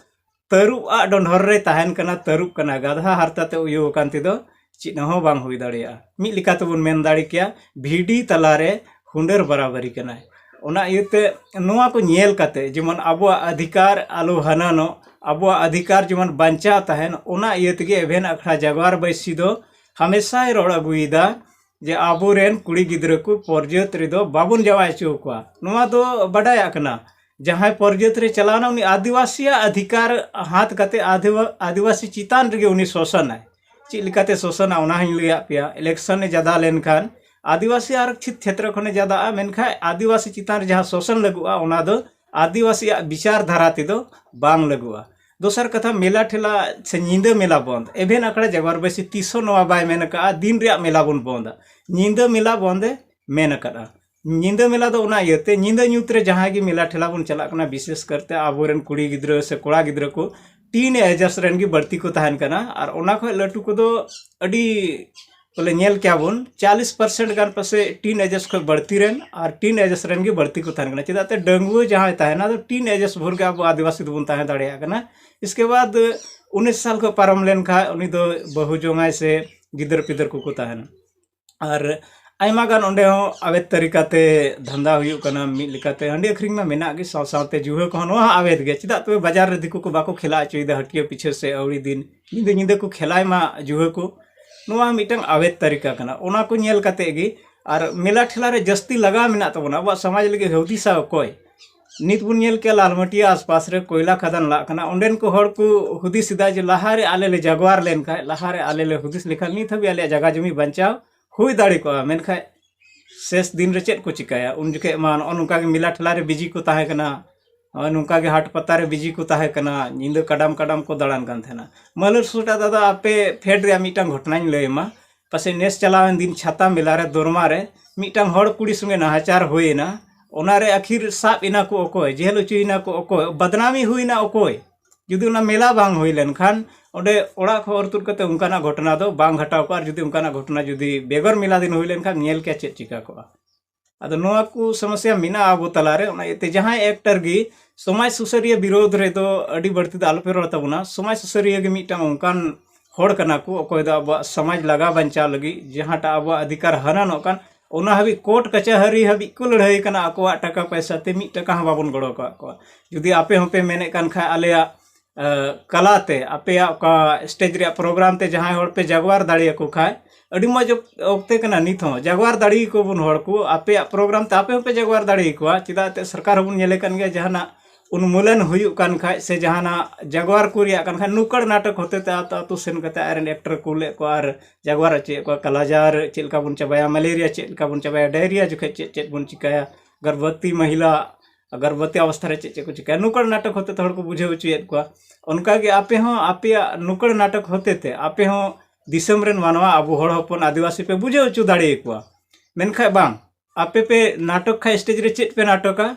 ᱛᱟᱹᱨᱩᱵ ᱟᱜ ᱰᱚᱸᱰᱷᱚᱨ ᱨᱮ ᱛᱟᱦᱮᱱ ᱠᱟᱱᱟ, ᱛᱟᱹᱨᱩᱵ ᱠᱟᱱᱟ᱾ ᱜᱟᱫᱷᱟ ᱦᱟᱨᱛᱟ ᱛᱮ ᱩᱭᱩ ᱟᱠᱟᱱ ᱛᱮᱫᱚ ᱪᱮᱫ ᱦᱚᱸ ᱵᱟᱝ ᱦᱩᱭ ᱫᱟᱲᱮᱭᱟᱜᱼᱟ᱾ ᱢᱤᱫ ᱞᱮᱠᱟ ᱛᱮᱵᱚᱱ ᱢᱮᱱ ᱫᱟᱲᱮ ᱠᱮᱭᱟ, ᱵᱷᱤᱰᱤ ᱛᱟᱞᱟᱨᱮ ᱦᱩᱰᱟᱹᱨ ᱵᱟᱨᱟᱵᱟᱨᱤ ᱠᱟᱱᱟᱭ᱾ ᱚᱱᱟ ᱤᱭᱟᱹᱛᱮ ᱱᱚᱣᱟ ᱠᱚ ᱧᱮᱞ ᱠᱟᱛᱮ ᱡᱮᱢᱚᱱ ᱟᱵᱚᱣᱟᱜ ᱚᱫᱷᱤᱠᱟᱨ ᱟᱞᱚ ᱦᱟᱱᱟᱱᱚᱜ, ᱟᱵᱚᱣᱟᱜ ᱚᱫᱷᱤᱠᱟᱨ ᱡᱮᱢᱚᱱ ᱵᱟᱧᱪᱟᱣ ᱛᱟᱦᱮᱱ, ᱚᱱᱟ ᱤᱭᱟᱹ ᱛᱮᱜᱮ ᱮᱵᱷᱮᱱ ᱟᱠᱷᱲᱟ ᱡᱟᱜᱽᱣᱟᱨ ᱵᱟᱹᱭᱥᱤ ᱫᱚ ᱦᱟᱢᱮᱥᱟᱭ ᱨᱚᱲ ᱟᱹᱜᱩᱭᱮᱫᱟ ᱡᱮ ᱟᱵᱚᱨᱮᱱ ᱠᱩᱲᱤ ᱜᱤᱫᱽᱨᱟᱹ ᱠᱚ ᱯᱚᱨᱡᱟᱹᱛ ᱨᱮᱫᱚ ᱵᱟᱵᱚᱱ ᱡᱟᱶᱟᱭ ᱦᱚᱪᱚ ᱟᱠᱚᱣᱟ᱾ ᱱᱚᱣᱟ ᱫᱚ ᱵᱟᱰᱟᱭᱟᱜ ᱠᱟᱱᱟ, ᱡᱟᱦᱟᱸᱭ ᱯᱚᱨᱡᱟᱹᱛ ᱨᱮ ᱪᱟᱞᱟᱣᱱᱟ ᱩᱱᱤ ᱟᱹᱫᱤᱵᱟᱹᱥᱤᱭᱟᱜ ᱚᱫᱷᱤᱠᱟᱨ ᱦᱟᱛ ᱠᱟᱛᱮ ᱟᱹᱫᱤᱵᱟ-, ᱟᱹᱫᱤᱵᱟᱹᱥᱤ ᱪᱮᱛᱟᱱ ᱨᱮᱜᱮ ᱩᱱᱤ ᱥᱳᱥᱚᱱᱟᱭ᱾ ᱪᱮᱫ ᱞᱮᱠᱟᱛᱮ ᱥᱳᱥᱚᱱᱟ ᱚᱱᱟ ᱦᱚᱧ ᱞᱟᱹᱭᱟᱫ ᱯᱮᱭᱟ᱾ ᱤᱞᱮᱠᱥᱚᱱ ᱮ ᱡᱟᱫᱟ ᱞᱮᱱᱠᱷᱟᱱ ᱟᱹᱫᱤᱵᱟᱹᱥᱤ ᱟᱨᱚᱠᱪᱷᱤᱛ ᱠᱷᱮᱛᱨᱚ ᱠᱷᱚᱱᱮ ᱡᱟᱫᱟᱜᱼᱟ, ᱢᱮᱱᱠᱷᱟᱱ ᱟᱹᱫᱤᱵᱟᱹᱥᱤ ᱪᱮᱛᱟᱱ ᱨᱮ ᱡᱟᱦᱟᱸ ᱥᱳᱥᱚᱱ ᱞᱟᱹᱜᱩᱜᱼᱟ ᱚᱱᱟ ᱫᱚ ᱟᱹᱫᱤᱵᱟᱹᱥᱤᱭᱟᱜ ᱵᱤᱪᱟᱨ ᱫᱷᱟᱨᱟ ᱛᱮᱫᱚ ᱵᱟᱝ ᱞᱟᱹᱜᱩᱜᱼᱟ᱾ ᱫᱚᱥᱟᱨ ᱠᱟᱛᱷᱟ, ᱢᱮᱞᱟ ᱴᱷᱮᱞᱟ ᱥᱮ ᱧᱤᱫᱟᱹ ᱢᱮᱞᱟ ᱵᱚᱱᱫ᱾ ᱮᱵᱷᱮᱱ ᱟᱠᱷᱲᱟ ᱡᱟᱜᱽᱣᱟᱨ ᱵᱟᱹᱭᱥᱤ ᱛᱤᱥ ᱦᱚᱸ ᱱᱚᱣᱟ ᱵᱟᱭ ᱢᱮᱱ ᱟᱠᱟᱫᱼᱟ ᱫᱤᱱ ᱨᱮᱭᱟᱜ ᱢᱮᱞᱟ ᱵᱚᱱ ᱵᱚᱱᱫᱟ, ᱧᱤᱫᱟᱹ ᱢᱮᱞᱟ ᱵᱚᱱᱫ ᱮ ᱢᱮᱱ ᱟᱠᱟᱫᱼᱟ᱾ ᱧᱤᱫᱟᱹ ᱢᱮᱞᱟ ᱫᱚ ᱚᱱᱟ ᱤᱭᱟᱹᱛᱮ, ᱧᱤᱫᱟᱹ ᱧᱩᱛ ᱨᱮ ᱡᱟᱦᱟᱸᱭ ᱜᱮ ᱢᱮᱞᱟ ᱴᱷᱮᱞᱟ ᱵᱚᱱ ᱪᱟᱞᱟᱜ ᱠᱟᱱᱟ, ᱵᱤᱥᱮᱥ ᱠᱟᱨᱛᱮ ᱟᱵᱚᱨᱮᱱ ᱠᱩᱲᱤ ᱜᱤᱫᱽᱨᱟᱹ ᱥᱮ ᱠᱚᱲᱟ ᱜᱤᱫᱽᱨᱟᱹ ᱠᱚ, ᱴᱤᱱ ᱮᱡᱟᱨᱥ ᱨᱮᱱ ᱜᱮ ᱵᱟᱹᱲᱛᱤ ᱠᱚ ᱛᱟᱦᱮᱱ ᱠᱟᱱᱟ, ᱟᱨ ᱚᱱᱟ ᱠᱷᱚᱱ ᱞᱟᱹᱴᱩ ᱠᱚᱫᱚ ᱟᱹᱰᱤ ᱵᱚᱞᱮ ᱧᱮᱞ ᱠᱮᱭᱟ ᱵᱚᱱ, ᱪᱟᱞᱤᱥ ᱯᱟᱨᱥᱮᱱᱴ ᱜᱟᱱ ᱯᱟᱥᱮ ᱴᱤᱱ ᱮᱡᱮᱥ ᱠᱷᱚᱱ ᱵᱟᱹᱲᱛᱤ ᱨᱮᱱ ᱟᱨ ᱴᱤᱱ ᱮᱡᱮᱥ ᱨᱮᱱ ᱜᱮ ᱵᱟᱹᱲᱛᱤ ᱠᱚ ᱛᱟᱦᱮᱱ ᱠᱟᱱᱟ᱾ ᱪᱮᱫᱟᱜ ᱛᱮ ᱰᱟᱺᱜᱩᱣᱟᱹ ᱡᱟᱦᱟᱸᱭ ᱛᱟᱦᱮᱱᱟ, ᱫᱚ ᱴᱤᱱ ᱮᱡᱮᱥ ᱵᱷᱳᱨ ᱜᱮ ᱟᱵᱚ ᱟᱹᱫᱤᱵᱟᱹᱥᱤ ᱫᱚᱵᱚᱱ ᱛᱟᱦᱮᱸ ᱫᱟᱲᱮᱭᱟᱜ ᱠᱟᱱᱟ᱾ ᱤᱥᱠᱮ ᱵᱟᱫ ᱩᱱᱤᱥ ᱥᱟᱞ ᱠᱚ ᱯᱟᱨᱚᱢ ᱞᱮᱱᱠᱷᱟᱱ ᱩᱱᱤ ᱫᱚ ᱵᱟᱹᱦᱩ ᱡᱚᱝᱟᱭ ᱥᱮ ᱜᱤᱫᱟᱹᱨ ᱯᱤᱫᱟᱹᱨ ᱠᱚᱠᱚ ᱛᱟᱦᱮᱱᱟ᱾ ᱟᱨ ᱟᱭᱢᱟ ᱜᱟᱱ ᱚᱸᱰᱮ ᱦᱚᱸ ᱟᱵᱮᱫ ᱛᱟᱹᱨᱤᱠᱟᱛᱮ ᱫᱷᱟᱱᱫᱟ ᱦᱩᱭᱩᱜ ᱠᱟᱱᱟ᱾ ᱢᱤᱫ ᱞᱮᱠᱟᱛᱮ ᱦᱟᱺᱰᱤ ᱟᱹᱠᱷᱨᱤᱧ ᱢᱟ ᱢᱮᱱᱟᱜ ᱜᱮ, ᱥᱟᱶ ᱥᱟᱶᱛᱮ ᱡᱩᱦᱟᱹ ᱠᱚᱦᱚᱸ, ᱱᱚᱣᱟ ᱦᱚᱸ ᱟᱵᱮᱫ ᱜᱮ᱾ ᱪᱮᱫᱟᱜ ᱛᱚᱵᱮ ᱵᱟᱡᱟᱨ ᱨᱮ ᱫᱤᱠᱩ ᱠᱚ ᱵᱟᱠᱚ ᱠᱷᱮᱞᱟ ᱦᱚᱪᱚᱭᱮᱫᱟ ᱦᱟᱹᱴᱭᱟᱹ ᱯᱤᱪᱷᱟᱹ ᱥᱮ ᱟᱹᱣᱲᱤ ᱫᱤᱱ ᱧᱤᱫᱟᱹ ᱧᱤᱫᱟᱹ ᱠᱚ ᱠᱷᱮᱞᱟᱭ ᱢᱟ ᱡᱩᱦᱟᱹ ᱠᱚ? ᱱᱚᱣᱟ ᱦᱚᱸ ᱢᱤᱫᱴᱟᱝ ᱟᱵᱮᱫ ᱛᱟᱹᱨᱤᱠᱟ ᱠᱟᱱᱟ᱾ ᱚᱱᱟ ᱠᱚ ᱧᱮᱞ ᱠᱟᱛᱮ ᱜᱮ, ᱟᱨ ᱢᱮᱞᱟ ᱴᱷᱮᱞᱟ ᱨᱮ ᱡᱟᱹᱥᱛᱤ ᱞᱟᱜᱟᱣ ᱢᱮᱱᱟᱜ ᱛᱟᱵᱚᱱᱟ, ᱟᱵᱚᱣᱟᱜ ᱥᱚᱢᱟᱡᱽ ᱞᱟᱹᱜᱤᱫ ᱦᱩᱫᱤᱥᱟ ᱚᱠᱚᱭ? ᱱᱤᱛ ᱵᱚᱱ ᱧᱮᱞ ᱠᱮᱭᱟ ᱞᱟᱞᱢᱟᱹᱴᱤᱭᱟ ᱟᱥᱯᱟᱥ ᱨᱮ ᱠᱚᱭᱞᱟ ᱠᱷᱟᱫᱟᱱ ᱞᱟᱜ ᱠᱟᱱᱟ, ᱚᱸᱰᱮᱱ ᱠᱚ ᱦᱚᱲ ᱠᱚ ᱦᱩᱫᱤᱥ ᱮᱫᱟ ᱡᱮ ᱞᱟᱦᱟᱨᱮ ᱟᱞᱮ ᱞᱮ ᱡᱟᱜᱣᱟᱨ ᱞᱮᱱᱠᱷᱟᱱ, ᱞᱟᱦᱟᱨᱮ ᱟᱞᱮ ᱞᱮ ᱦᱩᱫᱤᱥ ᱞᱮᱠᱷᱟᱱ ᱱᱤᱛ ᱦᱟᱹᱵᱤᱡ ᱟᱞᱮᱭᱟᱜ ᱡᱟᱭᱜᱟ ᱡᱚᱢᱤ ᱵᱟᱧᱪᱟᱣ ᱦᱩᱭ ᱫᱟᱲᱮ ᱠᱚᱜᱼᱟ᱾ ᱢᱮᱱᱠᱷᱟᱱ ᱥᱮᱥ ᱫᱤᱱ ᱨᱮ ᱪᱮᱫ ᱠᱚ ᱪᱤᱠᱟᱹᱭᱟ? ᱩᱱ ᱡᱚᱠᱷᱮᱡ ᱢᱟ ᱱᱚᱜᱼᱚ ᱱᱚᱝᱠᱟ ᱜᱮ ᱢᱮᱞᱟ ᱴᱷᱮᱞᱟ ᱨᱮ ᱵᱤᱡᱤ ᱠᱚ ᱛᱟᱦᱮᱸ ᱠᱟᱱᱟ, ᱱᱚᱜᱼᱚᱭ ᱱᱚᱝᱠᱟ ᱜᱮ ᱦᱟᱴ ᱯᱟᱛᱟ ᱨᱮ ᱵᱤᱡᱤ ᱠᱚ ᱛᱟᱦᱮᱸ ᱠᱟᱱᱟ, ᱧᱤᱫᱟᱹ ᱠᱟᱰᱟᱢ ᱠᱟᱰᱟᱢ ᱠᱚ ᱫᱟᱬᱟᱱ ᱠᱟᱱ ᱛᱟᱦᱮᱱᱟ᱾ ᱢᱟᱹᱞᱟᱹᱨ ᱥᱩᱴᱟ ᱫᱟᱫᱟ, ᱟᱯᱮ ᱯᱷᱮᱰ ᱨᱮᱭᱟᱜ ᱢᱤᱫᱴᱟᱝ ᱜᱷᱚᱴᱚᱱᱟᱧ ᱞᱟᱹᱭ ᱟᱢᱟ᱾ ᱯᱟᱥᱮᱡ ᱱᱮᱥ ᱪᱟᱞᱟᱣᱮᱱ ᱫᱤᱱ ᱪᱷᱟᱛᱟ ᱢᱮᱞᱟ ᱨᱮ ᱫᱚᱨᱢᱟ ᱨᱮ ᱢᱤᱫᱴᱟᱝ ᱦᱚᱲ ᱠᱩᱲᱤ ᱥᱚᱸᱜᱮ ᱱᱟᱦᱟᱪᱟᱨ ᱦᱩᱭᱮᱱᱟ᱾ ᱚᱱᱟᱨᱮ ᱟᱹᱠᱷᱤᱨ ᱥᱟᱵ ᱮᱱᱟ ᱠᱚ ᱚᱠᱚᱭ, ᱡᱮᱦᱮᱞ ᱦᱚᱪᱚᱭᱮᱱᱟ ᱠᱚ ᱚᱠᱚᱭ, ᱵᱟᱫᱱᱟᱢᱤ ᱦᱩᱭᱮᱱᱟ ᱚᱠᱚᱭ? ᱡᱩᱫᱤ ᱚᱱᱟ ᱢᱮᱞᱟ ᱵᱟᱝ ᱦᱩᱭ ᱞᱮᱱᱠᱷᱟᱱ, ᱚᱸᱰᱮ ᱚᱲᱟᱜ ᱠᱷᱚᱱ ᱚᱨ ᱛᱩᱫ ᱠᱟᱛᱮ ᱚᱱᱠᱟᱱᱟᱜ ᱜᱷᱚᱴᱚᱱᱟ ᱫᱚ ᱵᱟᱝ ᱜᱷᱚᱴᱟᱣ ᱠᱚᱜᱼᱟ᱾ ᱟᱨ ᱡᱩᱫᱤ ᱚᱱᱠᱟᱱᱟᱜ ᱜᱷᱚᱴᱚᱱᱟ ᱡᱩᱫᱤ ᱵᱮᱜᱚᱨ ᱢᱮᱞᱟ ᱫᱤᱱ ᱦᱩᱭ ᱞᱮᱱᱠᱷᱟᱱ, ᱧᱮᱞ ᱠᱮᱭᱟ ᱪᱮᱫ ᱪᱤᱠᱟ ᱠᱚᱜᱼᱟ᱾ ᱟᱫᱚ ᱱᱚᱣᱟ ᱠᱚ ᱥᱚᱢᱚᱥᱭᱟ ᱢᱮᱱᱟᱜᱼᱟ ᱟᱵᱚ ᱛᱟᱞᱟᱨᱮ᱾ ᱚᱱᱟ ᱤᱭᱟᱹᱛᱮ ᱡᱟᱦᱟᱸᱭ ᱮᱠᱴᱟᱨ ᱜᱮ ᱥᱚᱢᱟᱡᱽ ᱥᱩᱥᱟᱹᱨᱤᱭᱟᱹ ᱵᱤᱨᱳᱫᱷ ᱨᱮᱫᱚ ᱟᱹᱰᱤ ᱵᱟᱹᱲᱛᱤ ᱫᱚ ᱟᱞᱚᱯᱮ ᱨᱚᱲ ᱛᱟᱵᱚᱱᱟ᱾ ᱥᱚᱢᱟᱡᱽ ᱥᱩᱥᱟᱹᱨᱤᱭᱟᱹ ᱜᱮ ᱢᱤᱫᱴᱟᱝ ᱚᱱᱠᱟᱱ ᱦᱚᱲ ᱠᱟᱱᱟ ᱠᱚ, ᱚᱠᱚᱭ ᱫᱚ ᱟᱵᱚᱣᱟᱜ ᱥᱚᱢᱟᱡᱽ ᱞᱟᱜᱟ ᱵᱟᱧᱪᱟᱣ ᱞᱟᱹᱜᱤᱫ ᱡᱟᱦᱟᱸᱴᱟᱜ ᱟᱵᱚᱣᱟᱜ ᱚᱫᱷᱤᱠᱟᱨ ᱦᱟᱱᱟᱱᱚᱜ ᱠᱟᱱ, ᱚᱱᱟ ᱦᱟᱹᱵᱤᱡ ᱠᱳᱨᱴ ᱠᱟᱪᱟᱦᱟᱹᱨᱤ ᱦᱟᱹᱵᱤᱡ ᱠᱚ ᱞᱟᱹᱲᱦᱟᱹᱭ ᱠᱟᱱᱟ᱾ ᱟᱠᱚᱣᱟᱜ ᱴᱟᱠᱟ ᱯᱚᱭᱥᱟ ᱛᱮ ᱢᱤᱫ ᱴᱟᱠᱟ ᱦᱚᱸ ᱵᱟᱵᱚᱱ ᱜᱚᱲᱚ ᱟᱠᱟᱫ ᱠᱚᱣᱟ᱾ ᱡᱩᱫᱤ ᱟᱯᱮ ᱦᱚᱸᱯᱮ ᱢᱮᱱᱮᱫ ᱠᱟᱱ ᱠᱷᱟᱡ ᱟᱞᱮᱭᱟᱜ ᱠᱟᱞᱟᱛᱮ, ᱟᱯᱮᱭᱟᱜ ᱚᱠᱟ ᱥᱴᱮᱡᱽ ᱨᱮᱭᱟᱜ ᱯᱨᱳᱜᱨᱟᱢ ᱛᱮ ᱡᱟᱦᱟᱸᱭ ᱦᱚᱲ ᱯᱮ ᱡᱟᱜᱣᱟᱨ ᱫᱟᱲᱮᱭᱟᱠᱚ ᱠᱷᱟᱡ, ᱟᱹᱰᱤ ᱢᱚᱡᱽ ᱚᱠ-, ᱚᱠᱛᱮ ᱠᱟᱱᱟ ᱱᱤᱛ ᱦᱚᱸ᱾ ᱡᱟᱜᱣᱟᱨ ᱫᱟᱲᱮᱭᱟᱠᱚ ᱵᱚᱱ ᱦᱚᱲ ᱠᱚ, ᱟᱯᱮᱭᱟᱜ ᱯᱨᱳᱜᱨᱟᱢ ᱛᱮ ᱟᱯᱮ ᱦᱚᱸᱯᱮ ᱡᱟᱜᱣᱟᱨ ᱫᱟᱲᱮᱭᱟᱠᱚᱣᱟ᱾ ᱪᱮᱫᱟᱜ ᱮᱱᱛᱮᱫ ᱥᱚᱨᱠᱟᱨ ᱦᱚᱸᱵᱚᱱ ᱧᱮᱞᱮ ᱠᱟᱱ ᱜᱮᱭᱟ, ᱡᱟᱦᱟᱱᱟᱜ ᱩᱱᱢᱩᱞᱚᱱ ᱦᱩᱭᱩᱜ ᱠᱟᱱ ᱠᱷᱟᱡ ᱥᱮ ᱡᱟᱦᱟᱱᱟᱜ ᱡᱟᱜᱣᱟᱨ ᱠᱚ ᱨᱮᱭᱟᱜ ᱠᱟᱱ ᱠᱷᱟᱡ, ᱱᱩᱠᱠᱟᱲ ᱱᱟᱴᱚᱠ ᱦᱚᱛᱮ ᱛᱮ ᱟᱛᱳ ᱟᱛᱳ ᱥᱮᱱ ᱠᱟᱛᱮ ᱟᱡᱨᱮᱱ ᱮᱠᱴᱚᱨ ᱠᱩᱞᱮᱫ ᱠᱚᱣᱟ ᱟᱨ ᱡᱟᱜᱣᱟᱨ ᱦᱚᱪᱚᱭᱮᱫ ᱠᱚᱣᱟ᱾ ᱠᱟᱞᱟᱡᱟᱨ ᱪᱮᱫ ᱞᱮᱠᱟ ᱵᱚᱱ ᱪᱟᱵᱟᱭᱟ, ᱢᱟᱞᱮᱨᱤᱭᱟ ᱪᱮᱫ ᱞᱮᱠᱟ ᱵᱚᱱ ᱪᱟᱵᱟᱭᱟ, ᱰᱟᱭᱨᱤᱭᱟ ᱡᱚᱠᱷᱮᱡ ᱪᱮᱫ ᱪᱮᱫ ᱵᱚᱱ ᱪᱤᱠᱟᱹᱭᱟ, ᱜᱚᱨᱵᱷᱚᱵᱚᱛᱤ ᱢᱚᱦᱤᱞᱟ ᱜᱚᱨᱵᱷᱚᱵᱚᱛᱤ ᱚᱵᱚᱥᱛᱷᱟ ᱨᱮ ᱪᱮᱫ ᱪᱮᱫ ᱠᱚ ᱪᱤᱠᱟᱹᱭᱟ, ᱱᱩᱠᱠᱟᱲ ᱱᱟᱴᱚᱠ ᱦᱚᱛᱮ ᱛᱮ ᱦᱚᱲ ᱠᱚ ᱵᱩᱡᱷᱟᱹᱣ ᱦᱚᱪᱚᱭᱮᱫ ᱠᱚᱣᱟ᱾ ᱚᱱᱠᱟ ᱜᱮ ᱟᱯᱮ ᱦᱚᱸ ᱟᱯᱮᱭᱟᱜ ᱱᱩᱠᱠᱟᱲ ᱱᱟᱴᱚᱠ ᱦᱚᱛᱮ ᱛᱮ ᱟᱯᱮ ᱦᱚᱸ ᱫᱤᱥᱚᱢ ᱨᱮᱱ ᱢᱟᱱᱣᱟ, ᱟᱵᱚ ᱦᱚᱲ ᱦᱚᱯᱚᱱ ᱟᱹᱫᱤᱵᱟᱹᱥᱤ ᱯᱮ ᱵᱩᱡᱷᱟᱹᱣ ᱦᱚᱪᱚ ᱫᱟᱲᱮᱭᱟᱠᱚᱣᱟ᱾ ᱢᱮᱱᱠᱷᱟᱡ ᱵᱟᱝ, ᱟᱯᱮ ᱯᱮ ᱱᱟᱴᱚᱠ ᱠᱷᱟᱡ ᱥᱴᱮᱡᱽ ᱨᱮ ᱪᱮᱫ ᱯᱮ ᱱᱟᱴᱚᱠᱟ?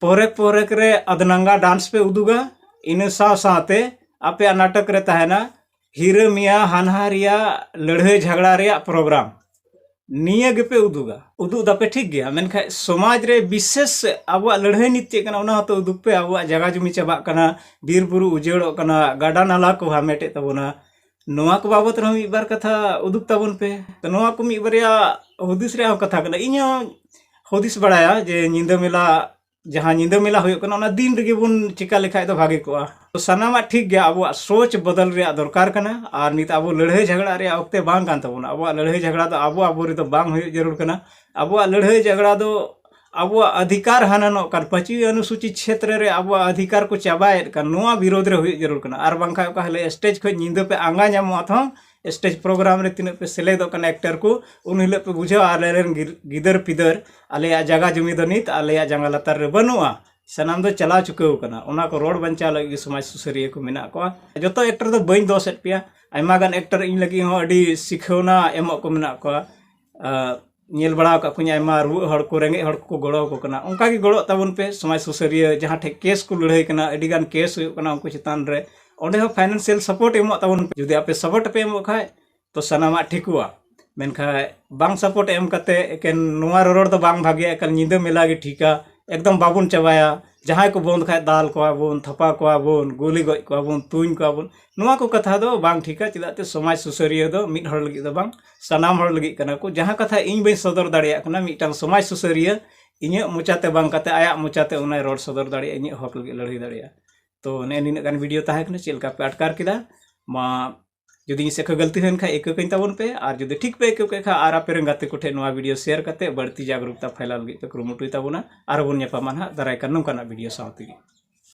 ᱯᱚᱨᱮᱠ ᱯᱚᱨᱮᱠ ᱨᱮ ᱟᱫᱱᱟᱝᱜᱟ ᱰᱟᱱᱥ ᱯᱮ ᱩᱫᱩᱜᱟ, ᱤᱱᱟᱹ ᱥᱟᱶ ᱥᱟᱶᱛᱮ ᱟᱯᱮᱭᱟᱜ ᱱᱟᱴᱚᱠ ᱨᱮ ᱛᱟᱦᱮᱱᱟ ᱦᱤᱨᱟᱹ ᱢᱤᱭᱟ ᱦᱟᱱᱦᱟᱨᱤᱭᱟ ᱞᱟᱹᱲᱦᱟᱹᱭ ᱡᱷᱟᱜᱽᱲᱟ ᱨᱮᱭᱟᱜ ᱯᱨᱳᱜᱨᱟᱢ, ᱱᱤᱭᱟᱹ ᱜᱮᱯᱮ ᱩᱫᱩᱜᱟ᱾ ᱩᱫᱩᱜ ᱫᱟᱯᱮ ᱴᱷᱤᱠ ᱜᱮᱭᱟ, ᱢᱮᱱᱠᱷᱟᱱ ᱥᱚᱢᱟᱡᱽ ᱨᱮ ᱵᱤᱥᱮᱥ ᱟᱵᱚᱣᱟᱜ ᱞᱟᱹᱲᱦᱟᱹᱭ ᱱᱤᱛ ᱪᱮᱫ ᱠᱟᱱᱟ ᱚᱱᱟ ᱦᱚᱸᱛᱚ ᱩᱫᱩᱜ ᱯᱮ᱾ ᱟᱵᱚᱣᱟᱜ ᱡᱟᱭᱜᱟ ᱡᱩᱢᱤ ᱪᱟᱵᱟᱜ ᱠᱟᱱᱟ, ᱵᱤᱨ ᱵᱩᱨᱩ ᱩᱡᱟᱹᱲᱚᱜ ᱠᱟᱱᱟ, ᱜᱟᱰᱟ ᱱᱟᱞᱟ ᱠᱚ ᱦᱟᱢᱮᱴᱮᱫ ᱛᱟᱵᱚᱱᱟ, ᱱᱚᱣᱟ ᱠᱚ ᱵᱟᱵᱚᱛ ᱨᱮᱦᱚᱸ ᱢᱤᱫ ᱵᱟᱨ ᱠᱟᱛᱷᱟ ᱩᱫᱩᱜ ᱛᱟᱵᱚᱱ ᱯᱮ᱾ ᱱᱚᱣᱟ ᱠᱚ ᱢᱤᱫ ᱵᱟᱨᱭᱟ ᱦᱩᱫᱤᱥ ᱨᱮᱭᱟᱜ ᱦᱚᱸ ᱠᱟᱛᱷᱟ ᱠᱟᱱᱟ᱾ ᱤᱧ ᱦᱚᱸ ᱦᱩᱫᱤᱥ ᱵᱟᱲᱟᱭᱟ ᱡᱮ ᱧᱤᱫᱟᱹ ᱢᱮᱞᱟ, ᱡᱟᱦᱟᱸ ᱧᱤᱫᱟᱹ ᱢᱮᱞᱟ ᱦᱩᱭᱩᱜ ᱠᱟᱱᱟ, ᱚᱱᱟ ᱫᱤᱱ ᱨᱮᱜᱮ ᱵᱚᱱ ᱪᱤᱠᱟ ᱞᱮᱠᱷᱟᱡ ᱫᱚ ᱵᱷᱟᱜᱮ ᱠᱚᱜᱼᱟ᱾ ᱛᱚ ᱥᱟᱱᱟᱢᱟᱜ ᱴᱷᱤᱠ ᱜᱮᱭᱟ, ᱟᱵᱚᱣᱟᱜ ᱥᱳᱪ ᱵᱚᱫᱚᱞ ᱨᱮᱭᱟᱜ ᱫᱚᱨᱠᱟᱨ ᱠᱟᱱᱟ᱾ ᱟᱨ ᱱᱤᱛ ᱟᱵᱚ ᱞᱟᱹᱲᱦᱟᱹᱭ ᱡᱷᱟᱜᱽᱲᱟ ᱨᱮᱭᱟᱜ ᱚᱠᱛᱮ ᱵᱟᱝ ᱠᱟᱱ ᱛᱟᱵᱚᱱᱟ᱾ ᱟᱵᱚᱣᱟᱜ ᱞᱟᱹᱲᱦᱟᱹᱭ ᱡᱷᱟᱜᱽᱲᱟ ᱫᱚ ᱟᱵᱚ ᱟᱵᱚ ᱨᱮᱫᱚ ᱵᱟᱝ ᱦᱩᱭᱩᱜ ᱡᱟᱹᱨᱩᱲ ᱠᱟᱱᱟ᱾ ᱟᱵᱚᱣᱟᱜ ᱞᱟᱹᱲᱦᱟᱹᱭ ᱡᱷᱟᱜᱽᱲᱟ ᱫᱚ ᱟᱵᱚᱣᱟᱜ ᱚᱫᱷᱤᱠᱟᱨ ᱦᱟᱱᱟᱱᱚᱜ ᱠᱟᱱ, ᱯᱟᱸᱪᱣᱤ ᱚᱱᱩᱥᱩᱪᱤ ᱪᱷᱮᱛᱨᱚ ᱨᱮ ᱟᱵᱚᱣᱟᱜ ᱚᱫᱷᱤᱠᱟᱨ ᱠᱚ ᱪᱟᱵᱟᱭᱮᱫ ᱠᱟᱱ, ᱱᱚᱣᱟ ᱵᱤᱨᱳᱫᱷ ᱨᱮ ᱦᱩᱭᱩᱜ ᱡᱟᱹᱨᱩᱲ ᱠᱟᱱᱟ᱾ ᱟᱨ ᱵᱟᱝᱠᱷᱟᱱ ᱚᱠᱟ ᱦᱤᱞᱳᱜ ᱥᱴᱮᱡᱽ ᱠᱷᱚᱱ ᱧᱤᱫᱟᱹ ᱯᱮ ᱟᱸᱜᱟ ᱧᱟᱢᱚᱜᱼᱟ ᱛᱷᱚᱝ, ᱥᱴᱮᱡᱽ ᱯᱨᱳᱜᱨᱟᱢ ᱨᱮ ᱛᱤᱱᱟᱹᱜ ᱯᱮ ᱥᱮᱞᱮᱫᱚᱜ ᱠᱟᱱᱟ ᱮᱠᱴᱟᱨ ᱠᱚ, ᱩᱱ ᱦᱤᱞᱳᱜ ᱯᱮ ᱵᱩᱡᱷᱟᱹᱣᱟ, ᱟᱞᱮ ᱨᱮᱱ ᱜᱤᱫᱟᱹᱨ ᱯᱤᱫᱟᱹᱨ ᱟᱞᱮᱭᱟᱜ ᱡᱟᱭᱜᱟ ᱡᱩᱢᱤ ᱫᱚ ᱱᱤᱛ ᱟᱞᱮᱭᱟᱜ ᱡᱟᱸᱜᱟ ᱞᱟᱛᱟᱨ ᱨᱮ ᱵᱟᱹᱱᱩᱜᱼᱟ, ᱥᱟᱱᱟᱢ ᱫᱚ ᱪᱟᱞᱟᱣ ᱪᱩᱠᱟᱹᱣ ᱠᱟᱱᱟ᱾ ᱚᱱᱟ ᱠᱚ ᱨᱚᱲ ᱵᱟᱧᱪᱟᱣ ᱞᱟᱹᱜᱤᱫ ᱜᱮ ᱥᱚᱢᱟᱡᱽ ᱥᱩᱥᱟᱹᱨᱤᱭᱟᱹ ᱠᱚ ᱢᱮᱱᱟᱜ ᱠᱚᱣᱟ᱾ ᱡᱚᱛᱚ ᱮᱠᱴᱟᱨ ᱫᱚ ᱵᱟᱹᱧ ᱫᱳᱥᱮᱫ ᱯᱮᱭᱟ, ᱟᱭᱢᱟ ᱜᱟᱱ ᱮᱠᱴᱟᱨ ᱤᱧ ᱞᱟᱹᱜᱤᱫ ᱦᱚᱸ ᱟᱹᱰᱤ ᱥᱤᱠᱷᱟᱹᱣᱱᱟ ᱮᱢᱚᱜ ᱠᱚ ᱢᱮᱱᱟᱜ ᱠᱚᱣᱟ᱾ ᱧᱮᱞ ᱵᱟᱲᱟ ᱟᱠᱟᱫ ᱠᱚᱣᱟᱧ, ᱟᱭᱢᱟ ᱨᱩᱣᱟᱹᱜ ᱦᱚᱲ ᱠᱚ, ᱨᱮᱸᱜᱮᱡ ᱦᱚᱲ ᱠᱚᱠᱚ ᱜᱚᱲᱚ ᱟᱠᱚ ᱠᱟᱱᱟ᱾ ᱚᱱᱠᱟ ᱜᱮ ᱜᱚᱲᱚᱜ ᱛᱟᱵᱚᱱ ᱯᱮ᱾ ᱥᱚᱢᱟᱡᱽ ᱥᱩᱥᱟᱹᱨᱤᱭᱟᱹ ᱡᱟᱦᱟᱸ ᱴᱷᱮᱱ ᱠᱮᱥ ᱠᱚ ᱞᱟᱹᱲᱦᱟᱹᱭ ᱠᱟᱱᱟ, ᱟᱹᱰᱤ ᱜᱟᱱ ᱠᱮᱥ ᱦᱩᱭᱩᱜ ᱠᱟᱱᱟ ᱩᱱᱠᱩ ᱪᱮᱛᱟᱱ ᱨᱮ, ᱚᱸᱰᱮ ᱦᱚᱸ ᱯᱷᱟᱭᱱᱟᱱᱥᱤᱭᱟᱞ ᱥᱟᱯᱳᱨᱴ ᱮᱢᱚᱜ ᱛᱟᱵᱚᱱ ᱯᱮ᱾ ᱡᱩᱫᱤ ᱟᱯᱮ ᱥᱟᱯᱳᱨᱴ ᱯᱮ ᱮᱢᱚᱜ ᱠᱷᱟᱡ ᱛᱚ ᱥᱟᱱᱟᱢᱟᱜ ᱴᱷᱤᱠᱚᱜᱼᱟ᱾ ᱢᱮᱱᱠᱷᱟᱱ ᱵᱟᱝ ᱥᱟᱯᱳᱨᱴ ᱮᱢ ᱠᱟᱛᱮ ᱮᱠᱮᱱ ᱱᱚᱣᱟ ᱨᱚᱨᱚᱲ ᱫᱚ ᱵᱟᱝ ᱵᱷᱟᱜᱮᱭᱟ, ᱮᱠᱟᱞ ᱧᱤᱫᱟᱹ ᱢᱮᱞᱟ ᱜᱮ ᱴᱷᱤᱠᱟ, ᱮᱠᱫᱚᱢ ᱵᱟᱵᱚᱱ ᱪᱟᱵᱟᱭᱟ, ᱡᱟᱦᱟᱸᱭ ᱠᱚ ᱵᱚᱱᱫ ᱠᱷᱟᱡ ᱫᱟᱞ ᱠᱚᱣᱟ ᱵᱚᱱ, ᱛᱷᱟᱯᱟ ᱠᱚᱣᱟ ᱵᱚᱱ, ᱜᱩᱞᱤ ᱜᱚᱡ ᱠᱚᱣᱟ ᱵᱚᱱ, ᱛᱩᱧ ᱠᱚᱣᱟ ᱵᱚᱱ, ᱱᱚᱣᱟ ᱠᱚ ᱠᱟᱛᱷᱟ ᱫᱚ ᱵᱟᱝ ᱴᱷᱤᱠᱟ᱾ ᱪᱮᱫᱟᱜ ᱛᱮ ᱥᱚᱢᱟᱡᱽ ᱥᱩᱥᱟᱹᱨᱤᱭᱟᱹ ᱫᱚ ᱢᱤᱫ ᱦᱚᱲ ᱞᱟᱹᱜᱤᱫ ᱫᱚ ᱵᱟᱝ, ᱥᱟᱱᱟᱢ ᱦᱚᱲ ᱞᱟᱹᱜᱤᱫ ᱠᱟᱱᱟ ᱠᱚ᱾ ᱡᱟᱦᱟᱸ ᱠᱟᱛᱷᱟ ᱤᱧ ᱵᱟᱹᱧ ᱥᱚᱫᱚᱨ ᱫᱟᱲᱮᱭᱟᱜ ᱠᱟᱱᱟ, ᱢᱤᱫᱴᱟᱝ ᱥᱚᱢᱟᱡᱽ ᱥᱩᱥᱟᱹᱨᱤᱭᱟᱹ ᱤᱧᱟᱹᱜ ᱢᱚᱪᱟᱛᱮ ᱵᱟᱝ ᱠᱟᱛᱮ ᱟᱭᱟᱜ ᱢᱚᱪᱟᱛᱮ ᱚᱱᱟᱭ ᱨᱚᱲ ᱥᱚᱫᱚᱨ ᱫᱟᱲᱮᱭᱟᱜᱼᱟ, ᱤᱧᱟᱹᱜ ᱦᱚᱠ ᱞᱟᱹᱜᱤᱫ ᱞᱟᱹᱲᱦᱟᱹᱭ ᱫᱟᱲᱮᱭᱟᱜᱼᱟ᱾ ᱛᱚ ᱱᱮᱜᱼᱮ ᱱᱤᱱᱟᱹᱜ ᱜᱟᱱ ᱵᱷᱤᱰᱤᱭᱳ ᱛᱟᱦᱮᱸ ᱠᱟᱱᱟ, ᱪᱮᱫ ᱞᱮᱠᱟ ᱯᱮ ᱟᱴᱠᱟᱨ ᱠᱮᱫᱟ? ᱢᱟ ᱡᱩᱫᱤ ᱤᱧ ᱥᱮᱫ ᱠᱷᱚᱱ ᱜᱟᱹᱞᱛᱤ ᱦᱩᱭᱮᱱ ᱠᱷᱟᱡ ᱤᱠᱟᱹ ᱠᱟᱹᱧ ᱛᱟᱵᱚᱱ ᱯᱮ, ᱟᱨ ᱡᱩᱫᱤ ᱴᱷᱤᱠ ᱯᱮ ᱟᱹᱭᱠᱟᱹᱣ ᱠᱮᱫ ᱠᱷᱟᱡ ᱟᱨ ᱟᱯᱮ ᱨᱮᱱ ᱜᱟᱛᱮ ᱠᱚ ᱴᱷᱮᱱ ᱱᱚᱣᱟ ᱵᱷᱤᱰᱤᱭᱳ ᱥᱮᱭᱟᱨ ᱠᱟᱛᱮ ᱵᱟᱹᱲᱛᱤ ᱡᱟᱜᱽᱨᱩᱠᱛᱟ ᱯᱷᱟᱭᱞᱟᱣ ᱞᱟᱹᱜᱤᱫ ᱯᱮ ᱠᱩᱨᱩᱢᱩᱴᱩᱭ ᱛᱟᱵᱚᱱᱟ᱾ ᱟᱨᱦᱚᱸ ᱵᱚᱱ ᱧᱟᱯᱟᱢᱟ ᱱᱟᱦᱟᱜ ᱫᱟᱨᱟᱭ ᱠᱟᱱ ᱱᱚᱝᱠᱟᱱᱟᱜ ᱵᱷᱤᱰᱤᱭᱳ ᱥᱟᱶ ᱛᱮᱜᱮ᱾